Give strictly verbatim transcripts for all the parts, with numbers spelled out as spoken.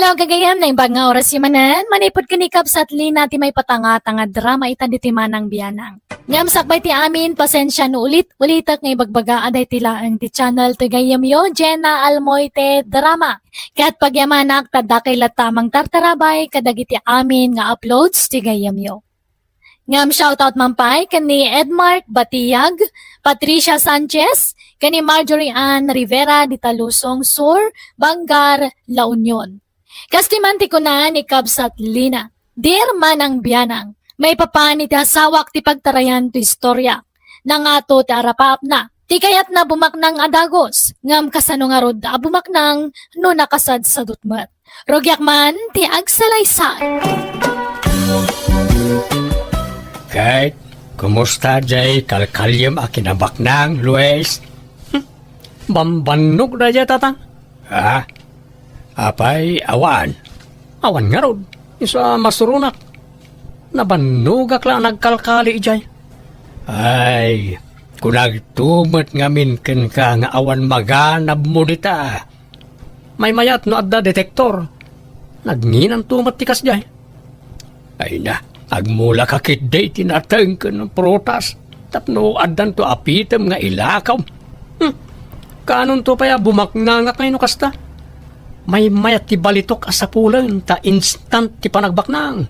Tao gagayam, naimbag nga oras manen, manipud ken ni Kabsat Lina ti maipatanga-tanga drama ita ditoy Manang Bianang. Ngem sakbay ti amin, pasensia no ulit-ulitek nga ibagbaga a daytoy laeng ti channel ti gayyemyo, Jenna Almoite Drama. Ket pagyamanak, ta dakay latta a mangtartarabay kadagiti amin nga uploads ti gayyemyo. Ngem shoutout man pay ken ni Edmark Batiag, Patricia Sanchez, ken ni Marjorie Ann Rivera di Talusong Sur, Bangar, La Union. Kastoy man ti kuna ni Kabsat Lina, "Dear Manang Bianang, maipapan iti asawak ti pagtarayan ti istorya. Nangato ti arapaapna. Ti kayatna bumaknang a dagus, ngem kasano ngarud a bumaknang no nakasadsadut met? Rugiak man ti agsalaysay." Ket, kumusta jay kalkaliem a kinabaknang, Luis? Hmm, bambannog daydiay, Tatang. Ha? Apay, awan? Awan ngarud. Isu a masuronak. Nabannogak la a nagkalkali idiay. Ay, kunagto met ngamin kenka nga awan maganabmo dita. Maymayat no adda detektor. Nagnginanto met ti kasdiay. Ay na, agmulaka ketdi ti nateng ken prutas tapno addanto a pitem nga ilakaw. Hmm. Kaanonto pay a bumaknangak ngay no kasta? Maymayat ti balitok a sapulen ta instant ti panagbaknang.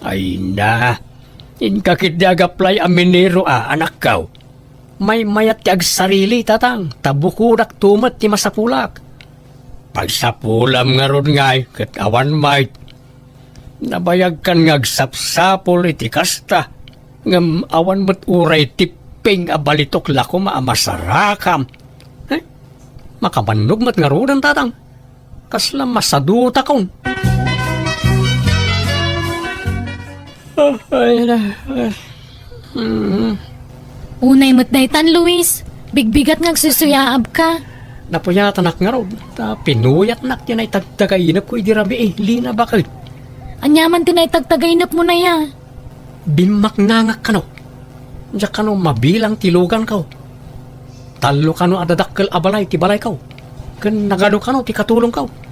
Ay na, inka ketdi agaplay a minero a, anakko. Maymayat ti agsarili, Tatang, ta bukodakto met ti masapulak. Pagsapulam ngarud ngay ket awan met. Nabayagkan nga agsapsapul iti kasta, ngem awan met uray tipping a balitok la koma a masarakam. Eh? Makabannog met ngaruden, Tatang. Kasla masadutakon. Ah, ay, na, ah. Mm. Unay met daytan, Luis. Bigbigat nga agsusuyaabka. Napuyatanak ngarud, ta pinuyatnak ti naitagtagainepko idi rabii, Lina, baket. Ania man ti naitagtagainepmo, naya? Bimmaknangak kano. Diak kano mabilang ti luganko. Tallo kano a dadakkel a balay ti balayko. Ken nagadu kano ti katulongko.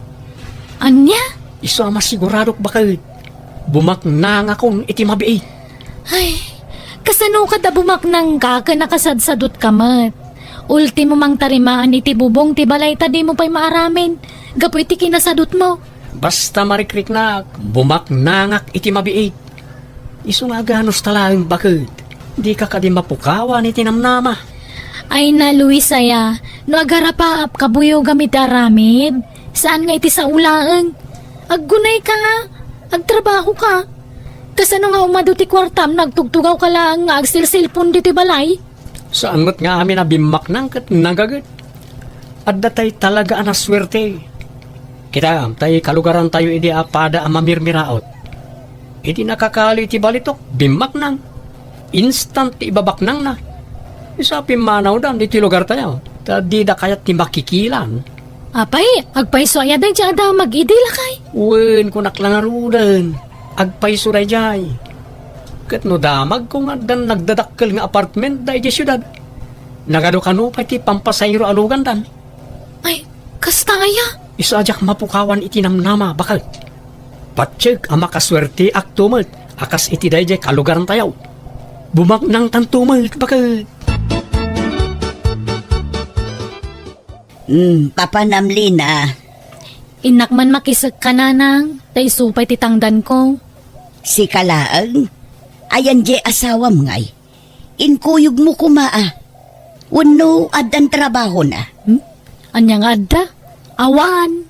Ania? Isu a masiguradok baket. Bumaknangakon iti mabiit. Ay, kasano kada bumaknangka ken nakasadsadutka met? Ultimo mangtarimaan iti bubong ti balay ta dimo pay maaramid gapu iti kinasadutmo. Basta marikriknak, bumaknangak iti mabiit. Isu nga aganusta laeng baket, dika kadi mapukawan iti namnama. Ay na, Luis aya, no agarapaap kabuyogam iti aramid, saan nga iti sao laeng. Aggunayka, agtrabahoka. Kasano nga umadu ti kuartam no agtugtugawka laeng nga agsilsilpon ditoy balay? Saan met nga amin a bimmaknang ket nagaget. Adda tay talaga a nasuerte. Kita, tay kalugarantayo idi a pada a mamirmiraot. Idi nakakali ti balitok, bimmaknang. Instant ti ibabaknangna. Isu a pimmanawdan iti lugartayo, ta dida kayat ti makikilan. Apay, agpayso aya daydiay a damag idi, lakay? Wen, kunak la ngaruden. Agpayso daydiay. Ket no damagko nga addan nagdadakkel nga apartment daydiay siudad, nagadu kano pay ti pampasayro a lugandan. Ay, kasta aya? Isu a diak mapukawan iti namnama, baket. Patiek a makasuerteakto met a kas iti daydiay kalugarantayo. Bumaknangtanto met, baket. Hmm, papanam, Lina. Innak man makisekka, nanang, ta isu pay ti tangdanko. Sika laeng? Ayan diay asawam ngay? Inkuyogmo koma a. Wenno addan trabahona? Hmm? Ania nga adda? Awan.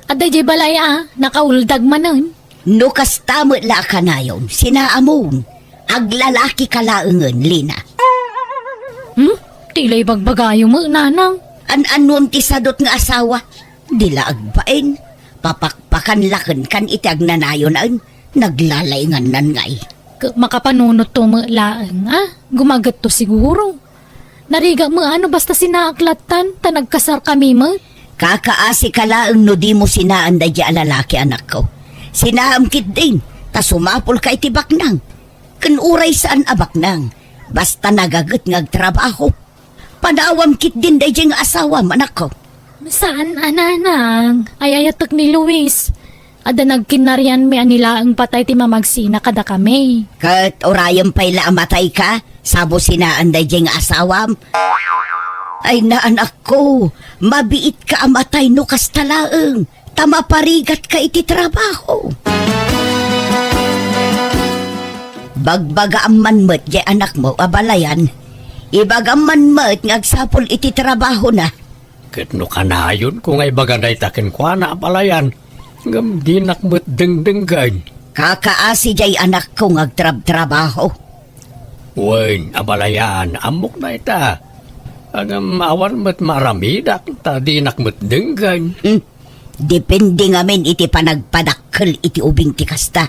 Adda diay balay a, nakauldag manen. No kasta met la a kanayon, sinaamon. Aglalakika laengen, Lina. Hmm? Ti la ibagbagayo met, nanang. An-anuem ti sadut nga asawa? Di la agbain. Papakpakan la kenkan iti agnanayonen. Naglalaingannan ngay. Ket makapanunotto met laeng, a? Gumagetto siguro. Narigat met a no basta sinaak lattan, ta nagkasarkami met. Kakaasika laeng no dimo sinaan daydiay a lalaki, anakko. Sinaam ketdin, ta sumapulka iti baknang. Ken uray saan a baknang, basta nagaget nga agtrabaho. Panawam ketdin daydiay nga asawam, anakko. Saan a, nanang, ay-ayatek ni Luis. Adda nagkinnarianmi a ni laeng patay ti mamagsina kadakami. Ket urayem pay la a matayka, sa businaen daydiay nga asawam. Ay na, anakko, mabiitka a matay no kasta laeng, ta maparigatka iti trabaho. Bagbagaam man met diay anakmo a balayan. Ibagam man met nga agsapul iti trabahona. Ket no kanayonko nga ibaga dayta kenkuana a balayan, ngem dinak met dengdenggen. Kakaasi diay anakko nga agtrabtrabaho. Wen, a balayan, ammok dayta. Ngem awan met maaramidak, ta dinak met denggen. Hmm. Depende ngamin iti panagpadakkel iti ubing ti kasta.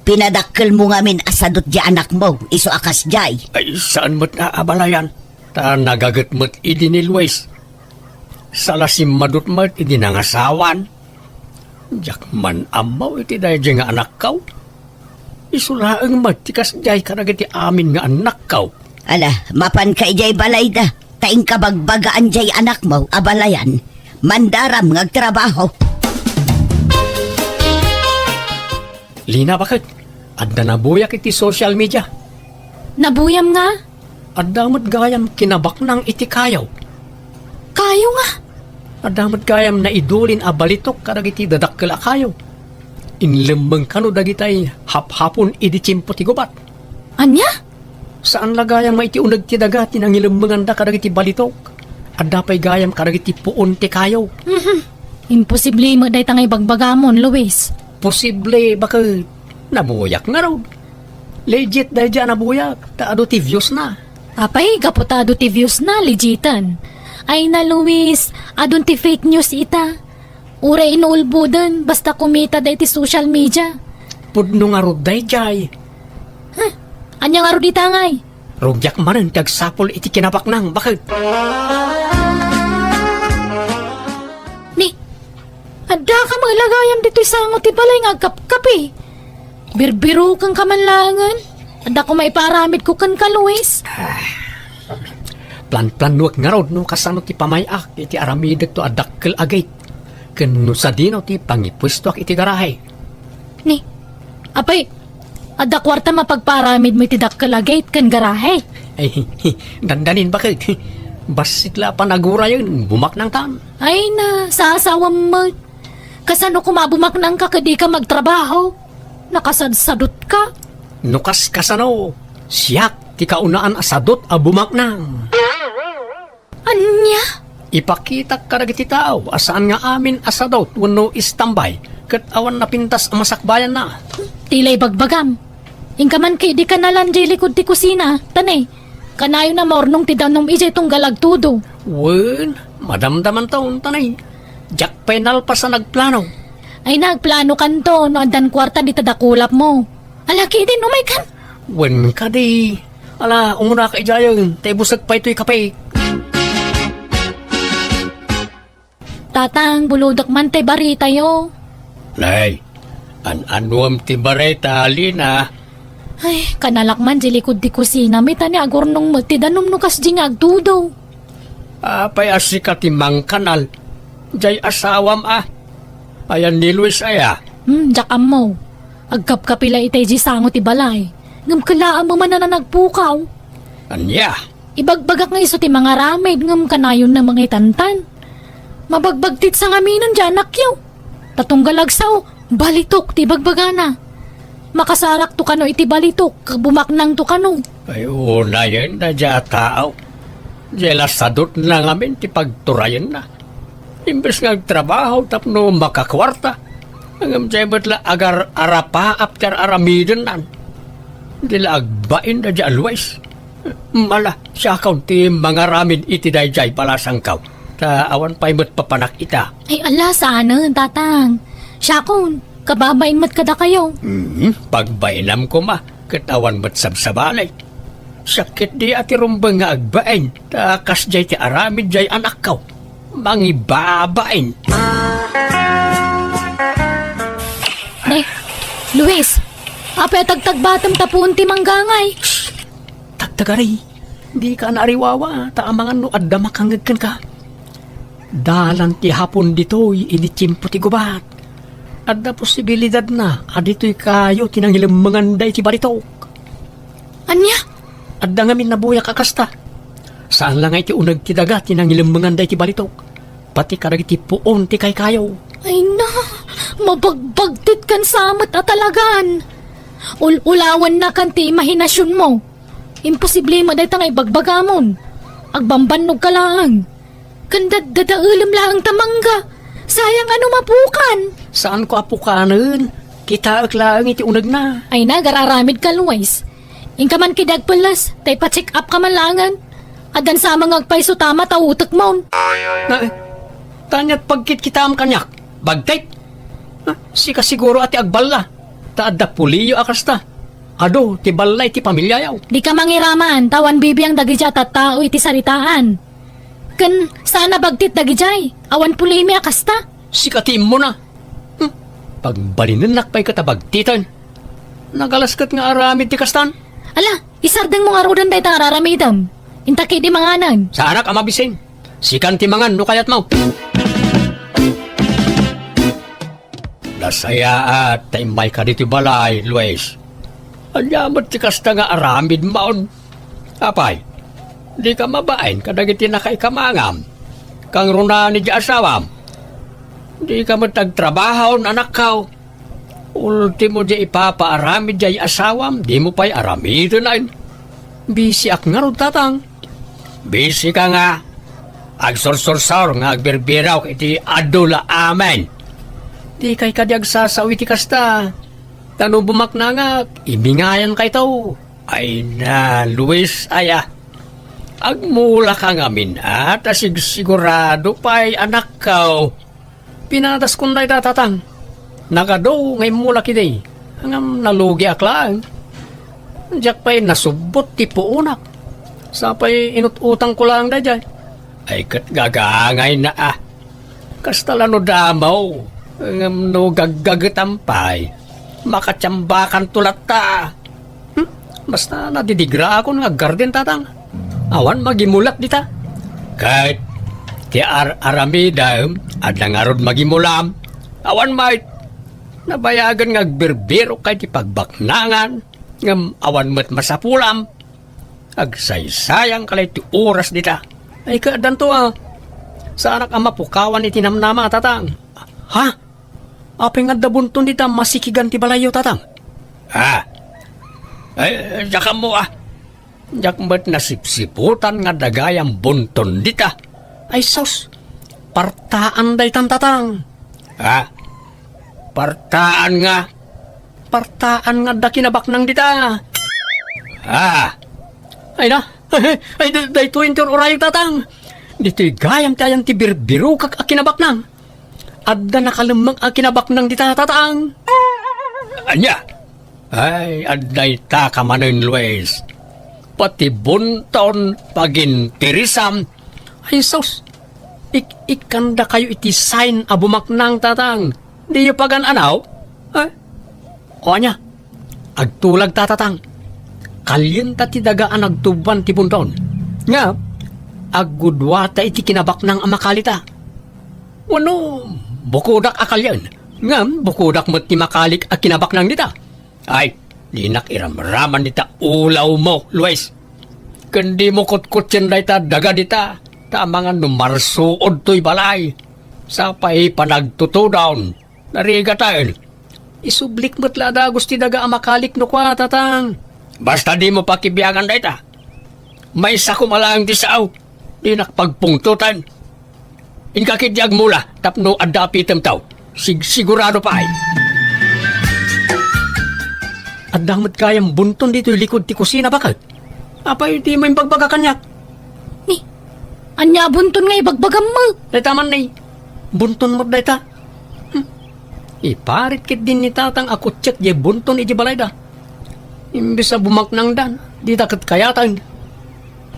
Pinadakkelmo ngamin a sadut diay anakmo, isu a kasdiay. Ay, saan met a, a balayan. Ta nagaget met idi ni Luis. Sala simmadut met idi nangasawan. Diak man ammo iti daydiay nga anakko. Isu laeng met ti kasdiay kadagiti amin nga annakko. Ala, mapanka idiay balayda, ta inka bagbagaan diay anakmo a balayan. Mandaram nga agtrabaho. Lina, baket, adda nabuyak iti social media. Nabuyam nga? Adda met gayam kinabaknang iti kayo. Kayo nga? Adda met gayam naidulin a balitok kadagiti dadakkel a kayo. Inlemmeng kano dagitay haphapon idi tiempo ti gubat. Ania? Saan la gayam nga iti uneg ti daga ti nangilemmenganda kadagiti balitok. Adda pay gayam kadagiti puon ti kayo. Mhm. Imposible met dayta nga ibagbagamon, Luis. Posible, baket. Nabuyak ngarud. Legit daydiay a nabuyak, ta adu ti views na. Apay, gapu ta adu ti views na, legiten. Ay na, Luis, adun ti fake news ita. Uray inuulboden, basta kumita da iti social media. Pudno ngarud daydiay. Huh? Ania ngarud ita ngay? Rugiak manen ti agsapul iti kinabaknang, baket. Ni, adda ka met la gayam ditoy sango ti balay nga agkapkapi. Birbirukenka man laengen. Adda koma ipaaramidko kenka, Luis. Planplanuek ngarud no kasano ti pamay-ak iti aramidekto a dakkel a gate. Ken no sadino ti pangipuestoak iti garahe. Ni, apay, adda kuarta mapagpaaramidmo iti dakkel a gate ken garahe? Ay, dandanin, baket. Bassit la a panagurayen, bumaknangtan. Ay na, sasawam met. Kasano koma a bumaknangka ket dika magtrabaho? Nakasadsadutka. No kas kasano, siak ti kaunaan a sadut a bumaknang. Ania? Ipakitak kadagiti tao a saan nga amin a sadut wenno istambay, ket awan napintas a masakbayanna. Ti la ibagbagam. Inka man ket idi kanalan diay likud ti kusina, ta ne, kanayon a maurnong ti danum idiay tunggal agtudo. Wen, madamdamanton, ta ne, diak pay nalpas a nagplano. Ay, nagplanokanto no addan kuarta dita dakulapmo. Ala, kidin, umaykan. Wen kadi. Ala, umunaka idiayen, ta ibusek pay toy kape. Tatang, bulodek man tay baritayo. Nay, an-anuem ti barita, Lina? Ay, kanalak man di likud ti kusina, met ta ni agurnong met ti danum no kasdi nga agtudo. Apay a sika ti mangkanal? Diay asawam a. Ayan ni Luis aya? Hmm, diak ammo. Agkapkapi la itay di sango ti balay. Ngem kellaem manen a nagpukaw. Ania? Ibagbagak nga isu ti mangaramid ngem kanayonna mangitantan. Mabagbagtit sangaminen di anakyo. Ta tunggal agsao, balitok ti ibagbagana. Makasarakto kano iti balitok, bumaknangto kano. Ay, unayen da dia a tao. Dia la sadutna ngamin ti pagturayenna. Imbes nga agtrabaho tapno makakuarta, ngem dia met la agar-arapaap ti ar-aramidennan. Di la agbain da dia a Luis. Mala, siakon ti mangaramid iti daydiay balasangko, ta awan pay met papanak ita. Ay, ala, saanen, Tatang. Siakon, kababain met kadakayo. Mhm, pagbainam koma, ket awan met sabsabali. Sakit di a ti rumbeng nga agbain, ta kasdiay ti aramid diay anakko. Mangibabain. Ne, Luis, apay a tagtagbatem ta puon ti manggangay? Shh! Tagtagari, dika naariwawa, ta amangan no adda makangngeg kenka. Dalan ti hapon ditoy idi tiempo ti gubat. Adda posibilidadna a ditoy kayo ti nangilemmengan daydi balitok. Ania? Adda ngamin nabuyak a kasta. Saan la nga iti uneg ti daga ti nangilemmengan daydi balitok. Pati kadagiti puon ti kaykayo. Ay na, mabagbagtit kan samet a talagan. Ul-ulawannakan ti imahinasionmo. Imposible met dayta nga ibagbagamon. Agbambannog ka laeng. Ken daddadaelem laeng ta mangga. Sayang a no mapukan. Saanko a pukanen. Kitaek laeng iti unegna. Ay na, agar-aramid ka, Luis. Inka man kidi agpelles, ta ipa-check up ka man laengen. Addan sama nga agpayso ta matautekmon. Na, eh, taniat pagkitkitam kaniak. Bagtit? Ah, sika siguro a ti agballa. Ta adda puliyo a kasta. Adu ti ballay ti pamiliayo. Dika mangiraman, ta awan bibiang dagiti a tattao iti saritaan. Ken saan a bagtit dagidiay, awan pulimi a kasta. Sika ti immuna. Hmm. Pagbalinennak pay ket a bagtiten. Nagalas ket nga aramid ti kastan. Ala, isardengmo ngaruden dayta nga ar-aramidem. Inta kidi manganen. Saanak a mabisin. Sikan ti mangan no kayatmo. Nasayaat ta immayka ditoy balay, Luis. Ania met ti kasta nga aramidmon? Apay, dika mabain kadagiti nakaikamangam? Kangrunaan idiay asawam? Dika met agtrabahon, anakko? Ultimo diay ipapaaramid diay asawam, dimo pay aramiden. Bisiak ngarud, tatang. Bisika nga agsursursor nga agbirbirok iti adu la amin. Dikay kadi agsasao iti kasta. Ta no bumaknangak, ibingayankayto. Ay na, Luis, aya. Agmulaka ngamin, a, ta sigsigurado pay, anakko. Pinadaskon dayta, tatang. Nagadu nga immulak idi. Ngem nalugiak laeng. Diak pay nasubbot ti puonak. Sapay inut-utangko laeng daydiay. Ay ket gagangayna a. Kasta la no damo. Ngem no gaggagetam pay, makatiambakanto latta. Hmm? Basta nadidigraakon nga aggarden, tatang. Awan magimulak dita. Ket ti ar-aramidem, adda ngarud magimulam. Awan met. Nabayagen nga agbirbirok kay ti pagbaknangan, ngem awan met masapulam. Agsaysayang kalay ti oras dita. Ay, kadanto, a. Saanak a mapukawan iti namnama, tatang. Ha? Apay nga adda bunton dita masikigan ti balayyo, tatang? Ah. Ay, diak ammo, ah. Diak met nasipsiputan nga adda gayam bunton dita. Ay, sus. Partaan daytan, tatang. Ah. Partaan nga. Partaan nga adda kinabaknang dita. Ah. Ay na. Ay, da-, daytoy ti ur-urayog, tatang. Ditoy gayam ti ayan ti birbirokak a kinabaknang. Adda nakalemmeng a kinabaknang dita, tatang. Ania? Ay, adda ita ka manen, Luis. Pati bunton, pagintirisam. Ay, sus. Ik-, ikkandakayo iti sign a bumaknang, tatang. Diyo pagan-anaw? Ha? O ania? Agtulag ta, tatang. Kalienta ti daga a nagtuboan ti bunton. Nga, aggudwata iti kinabaknang a makalita. Wenno, bukodak a kalien. Ngem, bukodak met ti makalik a kinabaknang dita. Ay, dinak iramraman dita ulawmo, Luis. Ken dimo kutkutsien dayta daga dita, ta amangan no marsuod toy balay. Sapay panagtutudon. Narigataen. Isublik met la a dagus ti daga a makalik no kua, tatang. Basta dimo pakibiangan dayta. Maysa koma laeng ti sao. Dinak pagpungtotan. Inka ketdi agmula tapno adda apitemto. Sigsigurado pay. Adda met gayam bunton ditoy likod ti kusina, baket. Apay dimo imbagbaga kaniak? Ni, ania a bunton nga ibagbagam? Dayta man ni. Bunton met dayta. Hmm. Iparit ketdi ni tatang a kutsiek diay bunton idiay balayda. Imbes a bumaknangdan, dita ket kayaten.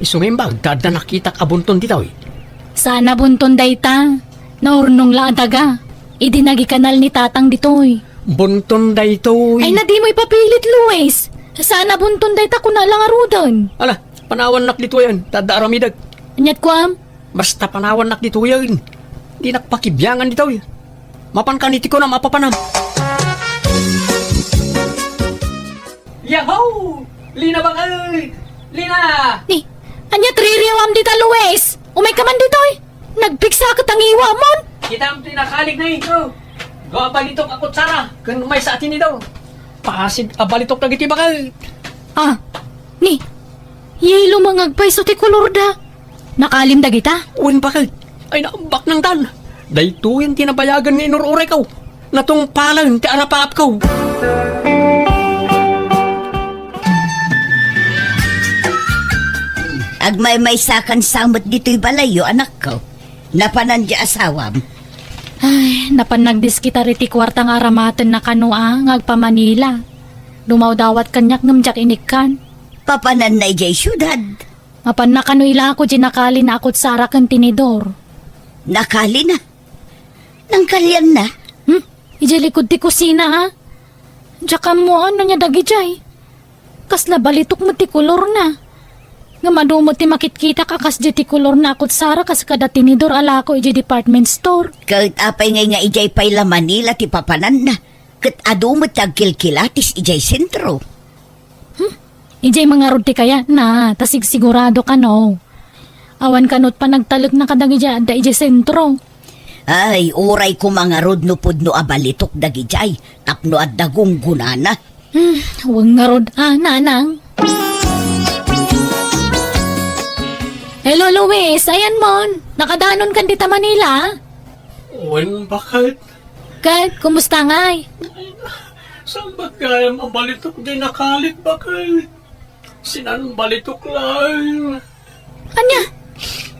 Isu nga imbag ta adda nakitak a bunton ditoy. Saan a bunton dayta. Naurnong la a daga. Idi nagikanal ni tatang ditoy. Bunton daytoy. Ay, na dimo ipapilit, Luis. Saan a bunton dayta, kuna la ngaruden. Ala, panawannak ditoyen, ta adda aramidek. Aniat kuam? Basta panawannak ditoyen. Dinak pakibiangan ditoy. Mapankan iti kunam a papanam. Yahoo! Lina, bakit? Lina! Ni, ania ti ririawam dita, Luis? Umayka man ditoy. Nagpiksa ka ta ngiwamon. Kitam ti nakalik na ito. Dua balitok a kutsara ken maysa a tinidor. Pasig a balitok dagiti bakit. Ah, ni, yelo nga agpayso ti kolor da. Nakalim dagita? Wen, bakit? Ay, naambak nangtan. Daytoyen ti nabayagan nga inur-urayko. Natungpalan ti arapaapko. Agmaymaysakan sa met ditoy balayyo, anakko. Napanan di asawam. Ay, napan nagdiskitar iti kuarta nga aramatenna kano a nga agpa-Manila. Dumawdawat kaniak ngem diak inikkan. Papananna idiay siudad. Mapanna kano ilako di nakalina a kutsara ken tinidor. Nakalina? Nangkalianna? Hmm? Idiay likod ti kusina, a? Diak ammoan no ania dagidiay. Kasla balitok met ti kolorna. Ngem adu met ti makitkitak a kasdiay ti kolorna a kutsara kas kada tinidor a lako idiay department store. Ket apay ngay nga idiay pay la Manila ti papananna? Ket adu met ti agkilkilatis idiay sentro. Hmm? Idiay mangarud ti kayatna, ta sigsigurado kano. Awan kano ti panagtalekna kadagiti adda idiay sentro. Ay, uray koma ngarud no pudno a balitok dagidiay tapno adda gunggonana. Hmm, wen ngarud a, nanang. Hello, Luis. Ayanmon. Nakadanonkan dita Manila? Wen, bakit? Ket, kumusta ngay? Saan ba't gayam a balitok di nakalit, bakit? Sinan balitok laeng. Ania?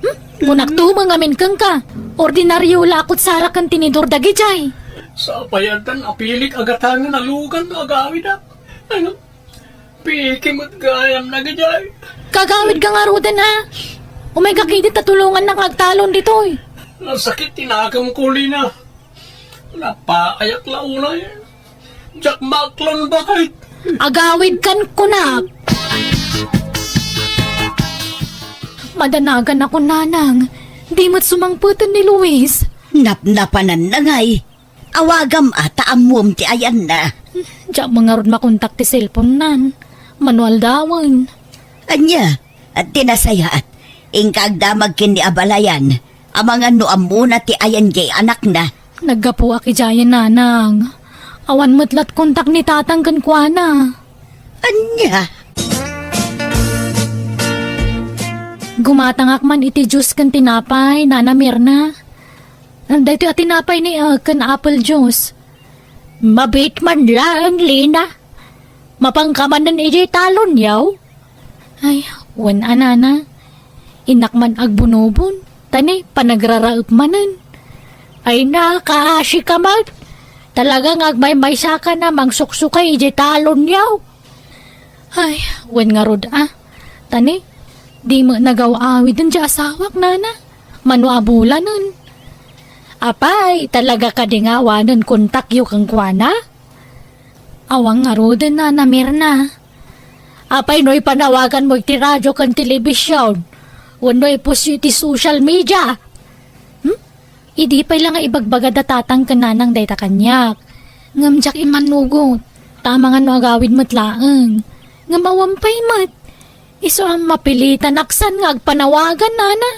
Hmm? Kunak tumeng amin kenka. Ordinario la a kutsara ken tinidor dagidiay. Sapay addan apilik a gatangen a lugan no agawidak. Ano? Piki met gayam dagidiay. Kagawidka ngaruden, a? Umayka ketdi ta tulongannak nga agtalon ditoy. Nasakit ti nakemko, Lina. Napaayak la unay. Diak maaklon, bakit? Agawidkan kunak. Madanagan ako, nanang. Di met sumangpeten ni Luis. Napnapananna ngay. Awagam a ta ammuem ti ayanna. Diak met ngarud makontak ti cellphone-nan. Mano aldawen. Ania? Ti nasayaat, inka agdamag ken ni abalayan, amangan no ammona ti ayan diay anakna. Naggapuak idiayen, nanang. Awan met la ti kontak ni tatang kenkuana. Ania? Gumatangak man iti juice ken tinapay, Nana Mirna. Daytoy a tinapay ni, ah, ken apple juice. Mabiit man laeng, Lina. Mapanka manen idiay talonyo? Ay, wen a, nana. Innak man agbunobon, ta ni panagraraep manen. Ay, nakaasika met. Talaga nga agmaymaysakan a mangsuksukay idiay talonyo. Ay, wen ngarud a. Ta ni, di met nagaw-awiden diay asawak, nana. Mano a bulanen. Apay, talaga kadi nga awanen kontakyo kenkuana? Awan ngaruden, Nana Mirna. Apay no ipanawaganmo iti radio ken telebision, wenno ipusyo iti social media? Hmm? Idi pay la nga ibagbaga da tatang ken nanang dayta kaniak. Ngem diak immanugot, ta amangan no agawid met laeng. Ngem awan pay met. Isu a mapilitan a saan nga agpanawagan, nana.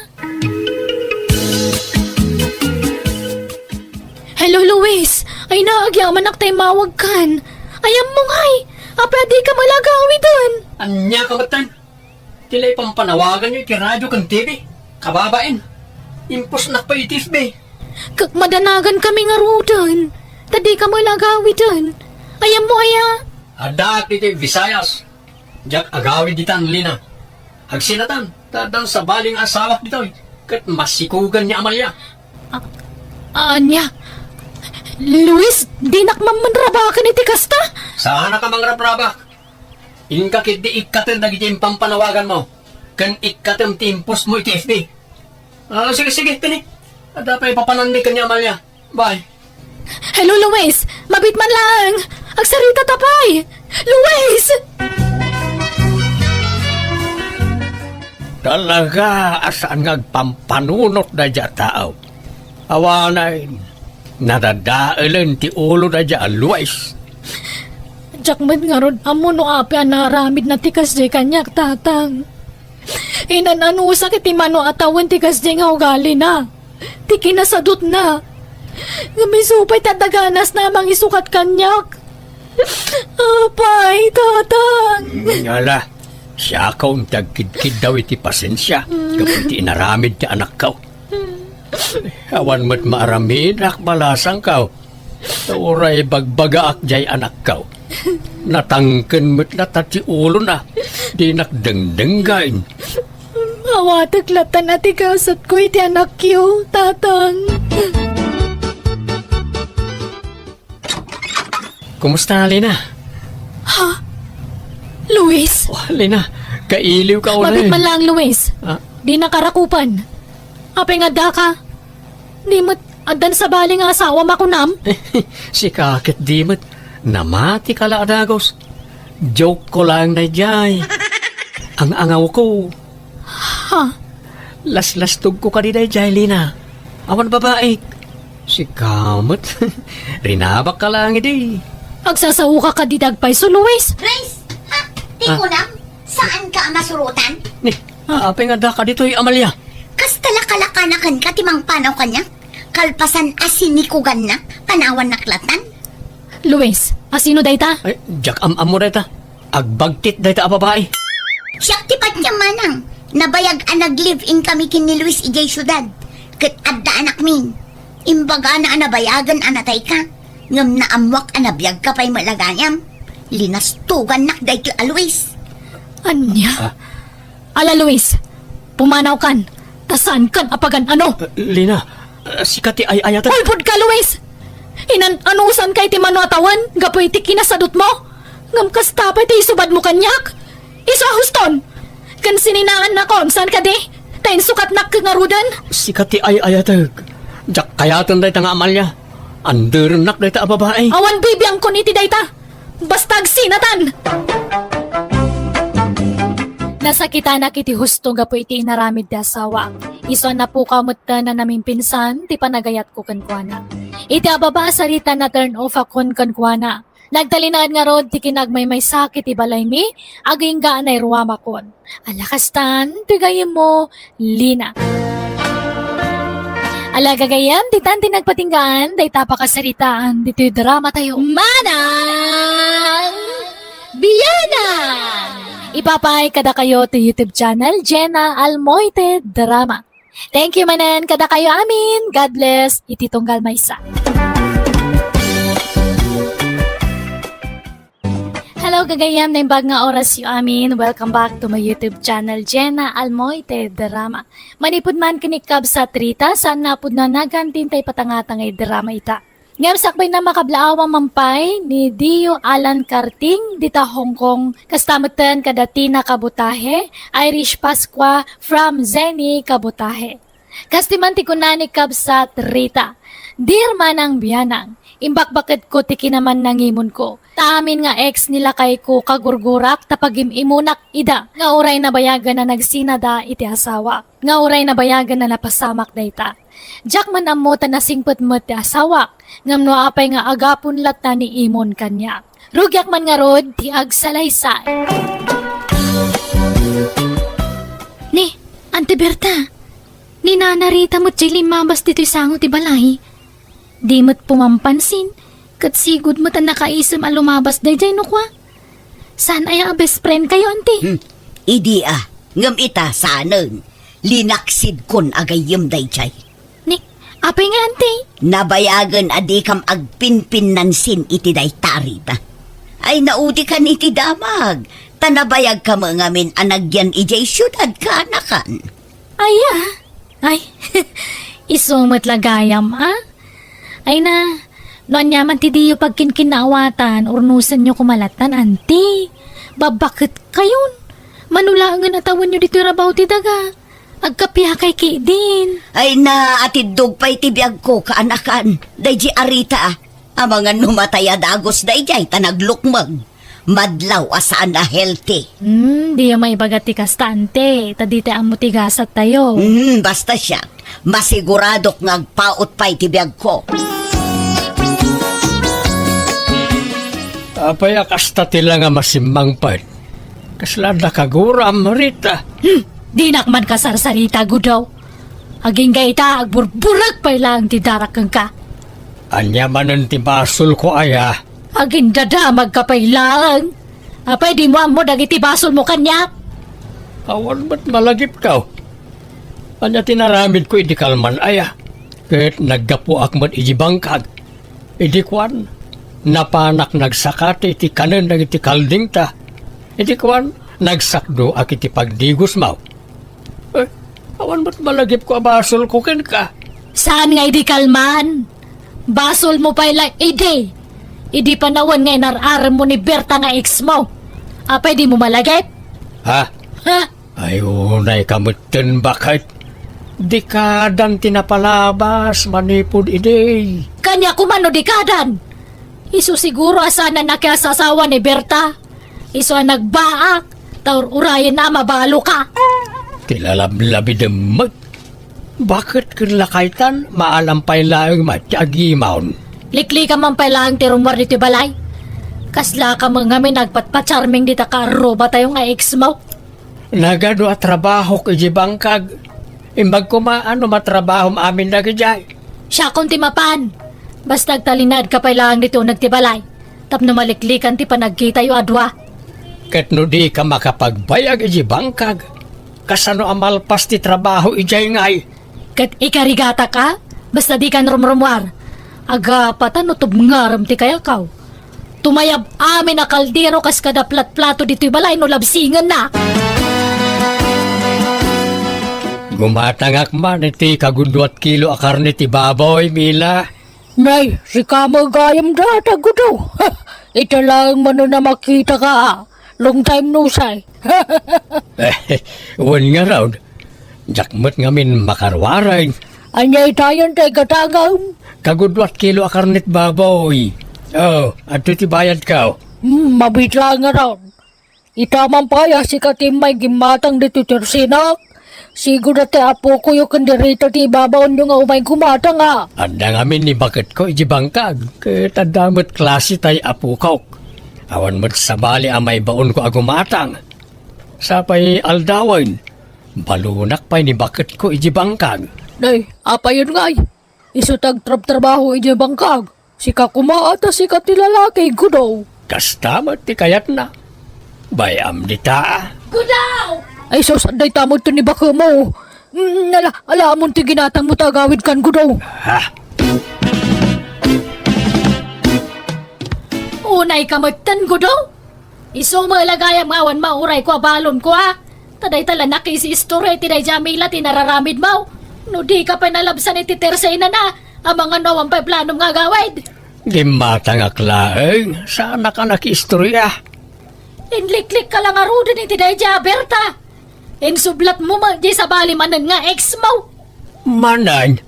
Hello, Luis! Ay na, agyamanak ta immawagkan. Ayanmo ngay! Apay a dika met la agawiden? Ania ka metten? Ti la ipampanawaganyo iti radio ken T V? Kababain, impusnak pay iti F B. Ket madanagan kami ngaruden, ta dika met la agawiden. Ayanmo aya? Addaak iti Visayas. Diak agawid ditan, Lina. Agsinatan, ta addan sabali nga asawak ditoy, ket masikogan ni Amalia. A-, ania? Luis, dinak man manrabaken iti kasta? Saanak a mangrabrabak. Inka ketdi ikkatem dagiti impampanawaganmo, ken ikkatem ti impostmo iti F B. Ah, sige, sige, tini. Adda pay papananmi ken ni Amalia. Bye. Hello, Luis! Mabiit man laeng! Agsarita ta pay! Luis! Talaga a saan nga agpampanunot daydiay a tao. Awanen, nadadaelen ti ulo daydiay a Luis. Diak met ngarud ammo no apay a naaramidna ti kasdiay kaniak, Tatang. Inan-anusak iti mano a tawen ti kasdiay nga ugalina, ti kinasadutna. Ngem isu pay ti adda ganasna a mangisukat kaniak. Apay, Tatang. Ala, siakon ti agkidkiddaw iti pasensia gapu iti inaramid ti anakko. Awan met maaramidak balasangko. Uray bagbagaak diay anakko. Natangken met latta ti ulona. Dinak dengdenggaen. Awatek latta a ti gasatko iti anakyo, Tatang. Kumusta, Lina? Ha? Luis? Oh, Lina, kailiwka unay. Mabiit man laeng, Luis. Ah? Di nakarakupan. Apay nga addaka? Di met addan sabali nga asawam a kunam? Sika ket di met. Namatika la a dagus. Joke ko laeng daydiay. Ang-angawko. Ha? Laslastogko kadi daydiay, Lina. Awan babaik. Sika met. Rinabakka laeng idi. Agsasaoka kadi dagpayso, Luis? Grace, ha? Ti Ah. kunam, saanka a masurotan? Ni, apay nga addaka ditoy, Amalia? Kasta la kalakanakanka ti mangpanaw kaniak? Kalpasan a sinikugannak, panawannak latan? Luis, asino dayta? Ay, diak am-ammo dayta. Agbagtit dayta a babai. Siak ti patiem, manang. Nabayag a nag-live-in kami ken ni Luis idiay siudad. Ket adda anakmin. Imbagana a nabayagen a natayka. Ngem naammoak a nabiagka pay met la gayam. Linastogannak daytoy a Luis. Ania? Ah. Ala, Luis, pumanawkan, ta saankan a pagan-ano. Ah, Lina, ah, sika ti ay-ayatek. Ulbodka, Luis! Inan-anusanka iti mano a tawen gapu iti kinasadutmo? Ngem kasta pay ti isubadmo kaniak? Isu a huston! Ken sininaannakon, saan kadi? Ta insukatnak ngaruden? Sika ti ay-ayatek. Diak kayaten dayta nga Amalia. Anderennak dayta a babai. Awan bibiangkon iti dayta. Basta agsinatan! Nasakitanak iti husto gapu iti inaramid ti asawak. Isu a napukaw metten a namimpinsan ti panagayatko kenkuana. Iti ababa a sarita, na-turn off akon kenkuana. Nagtalinaed ngarud ti kinagmaymaysak iti balaymi, agingga a nairuamakon. Ala kastan ti gayyemmo, Lina. Ala gagayyem, ditan ti nagpatinggaan dayta a pakasaritaan ditoy drama tayo. Manang Bianang! Ipapaay kadakayo ti YouTube channel, Jenna Almoite Drama. Thank you manen kadakayo amin. God bless iti tunggal maysa. Hello, gagayyem, naimbag nga orasyo amin. Welcome back to my YouTube channel, Jenna Almoite Drama. Manipud man ken ni kabsat Rita, saan nga pudno a nagan ti intay patangtangay drama ita. Ngem sakbayna, makablaawan man pay ni Dio Alan Karting dita Hong Kong, kasta metten kada Tina Kabutahe, Irish Pascua from Zenny Kabutahe. Kasta man ti kuna ni kabsat Rita, "Dear Manang Bianang, imbakbaketko ti kinamannangimonko. Ta amin nga ex ni lakayko, kagurgurak ta pagim-imunak ida nga uray nabayagen a nagsinada iti asawak, nga uray nabayagen a napasamak dayta. Diak man ammo ta nasingpet met ti asawak, ngem no apay nga agapon latta ni imon kaniak. Rugiak man ngarud ti agsalaysay." Ni, Ante Berta, ni Nana Rita met ti limmabas ditoy sango ti balay. Di met pumampansin, ket sigud met a nakaisem a lumabas daydiay no kua. Saan aya a best friend kayo, Ante? Hmm, idi a, ngem ita, saanen. Linaksidkon a gayyem daydiay. Ni, apay nga, Ante? Nabayagen a dikam agpinpinnansin iti dayta a Rita. Ay, naudikan iti damag, ta nabayagka met ngamin a nagyan idiay siudad kaanakan. Aya? Ay, isu met la gayam, a? Ay na, no aniaman ti diyo pagkinkinnaawatan, urnosenyo koma lattan, Ante. Babbaketkayon. Mano laengen a tawenyo ditoy rabaw ti daga. Agkapiakay ketdin. Ay na, atiddog pay ti biagko, kaanakan. Daydi a Rita, a. Amangan no matay a dagus daydiay ta naglukmeg. Madlaw a saan a healthy. Hmm, diyo maibaga ti kasta, Ante, ta di ti ammo ti gasat tayo. Hmm, basta siak, masiguradok nga agpaut pay ti biagko. Apay a kasta ti la nga masimmangpet? Kasla adda kaguram, Rita? Hmm, dinak man kasarsarita, Gudaw. Agingga ita, agburburek pay laeng ti darak kenka. Ania manen ti basolko aya? Agindadamagka pay laeng. Apay dimo ammo dagiti basolmo kaniak? Awan met malagipko. Ania ti naramidko idi kalman aya? Ket naggapuak met idi bangkag. Idi kuan, napanak nagsakati iti kanen dagiti kaldingta. Idi kuan, nagsakdoak iti pagdigosmo. Eh, awan met malagipko a basolko kenka. Saan nga idi kalman? Basolmo pay la idi. Idi panawen nga inar-aremmo ni Berta nga ex mo. Apay dimo malagip? Ha? Ha? Ay, unayka metten, baket. Dekadan ti napalabas manipud idi. Kaniak koma no dekadan. Isu siguro a saan a nakiasasawa ni Berta. Isu a nagbaak, ta ur-urayenna a mabaloka. Ti lalablabidem met. Baket ken lakaytan, maalam pay laeng met ti agimon. Liklikan man pay laeng ti rummuar ditoy balay. Kaslaka met ngamin agpatpacharming dita kaarrubatayo nga ex mo. Nagadu a trabahok idiay bangkag. Imbag koma no matrabahom amin dagidiay. Siakon ti mapan. Basta agtalinaedka pay laeng ditoy uneg ti balay. Tapno maliklikan ti panagkitayo a dua. Ket no dika makapagbayag idiay bangkag, kasano a malpas ti trabaho idiay ngay? Ket ikarigatak a, basta dikan rumrumuar. Agapatan no tubngarem ti kayakaw. Tumayab amin a kaldero kas kada platplato ditoy balay no labsingenna. Gumatangak man iti kaguduat kilo a karne ti baboy, Mila. Nay, sika met gayam data, Gudaw. Ita laeng manen a makitaka. Long time no see. Wen ngarud, diak met ngamin makaruareng. Ania itayen ti gatangem? Kaguduat kilo a karne ti baboy. Oh, adtoy ti bayadko. Hmm, mabiit laeng ngarud. Ita man pay a sika ti immay gimmatang ditoy tersenak. Sigud a ti apokoyo ken ni Rita ti ibabaonyo nga umay gumatang a. Adda ngamin ni baketko idiay bangkag, ket adda met klase tay apokok. Awan met sabali a maibaonko a gumatang. Sapay aldawen, balonak pay ni baketko idiay bangkag. Nay, apayen ngay? Isu ti agtrabtrabaho idiay bangkag. Sika koma a ta sika ti lalaki, Gudaw. Kasta met ti kayatna. Bay-am dita. Gudaw! Ay sus, adda ita met ti ni bakemo. Mm, ala, ala, amon ti ginatangmo ta agawidkan, Gudaw. Ha? Unayka metten, Gudaw? Isu met la gayam nga awan maurayko a balonko a. Ta dayta la nakisiistorya iti daydiay a Mila ti nararamidmo. No dika pay nalabsan iti tersenana, amangan no awan pay planom nga agawid. Gimmatangak laeng, saanak a nakiistorya. Inliklikka la ngaruden iti daydiay a Berta. Insublatmo met diay sabali manen nga ex mo. Manen?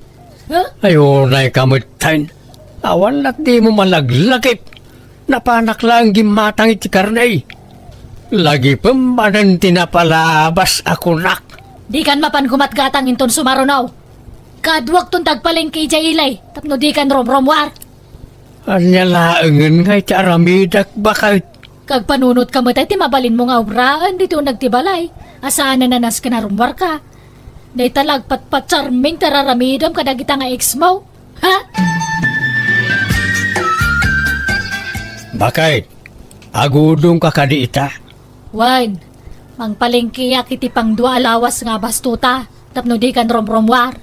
Huh? Ay, unayka metten. Awan lat dimo malaglagip. Napanak laeng gimmatang iti karne. Lagipem manen ti napalabas a kunak. Dikan mapan gumatgatang inton sumaruno. Kaduakton ti agpalengke idiay ili, tapno dikan rumrumuar. Ania laengen nga iti aramidak, baket? Kagpanunotka met ti mabalinmo nga obraen ditoy uneg ti balay. A saanen a nasken a rummuarka. Dayta la agpatpacharming ti ar-aramidem kadagita nga ex mo. Ha? Baket, agudongka kadi ita? Wen, mangpalengkeak iti pangdua a lawas nga abastota tapno dikan rumrumuar.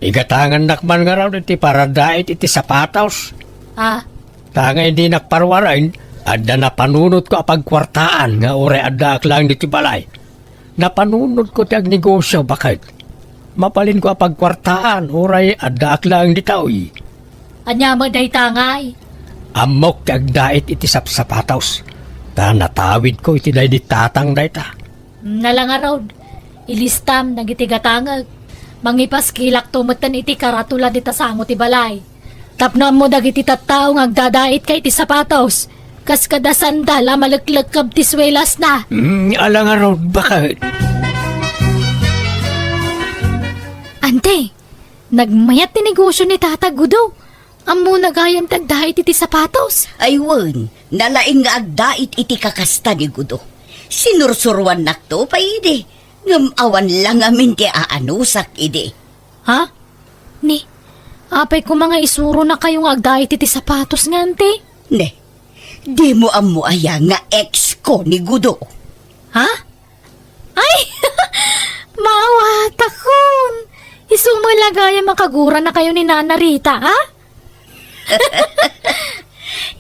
Igatangannak man ngarud iti paradait iti sapatos. Ah? Ta nga dinak paruaren, adda napanunotko a pagkuartaan nga uray addaak laeng ditoy balay. Napanunotko ti agnegosio, baket. Mabalinko a pagkuartaan uray addaak laeng ditoy. Ania met dayta ngay? Ammok ti agdait iti sapsapatos, ta natawidko iti daydi tatang dayta. Nala ngarud, ilistam dagiti gatangek. Mangipaskilakto metten iti karatula dita sango ti balay. Tapno ammo dagiti tattao nga agdadait ka iti sapatos, kas kada sandal a maleklekkeb ti suelasna. Mm, ala ngarud, baket. Ante, nagmayat ti negosio ni Tata Gudo. Ammona gayam ti agdait iti sapatos? Ay wen, nalaing nga agdait iti kakasta ni Gudo. Sinursuruannakto pay idi, ngem awan la ngamin ti aanusak idi. Ha? Ni, apay koma nga isuronakayo nga agdait iti sapatos nganti? Ne, dimo ammo aya nga ex ko ni Gudo? Ha? Ay! Maawatakon! Isu met la gayam a kaguranakayo ni Nana Rita, a?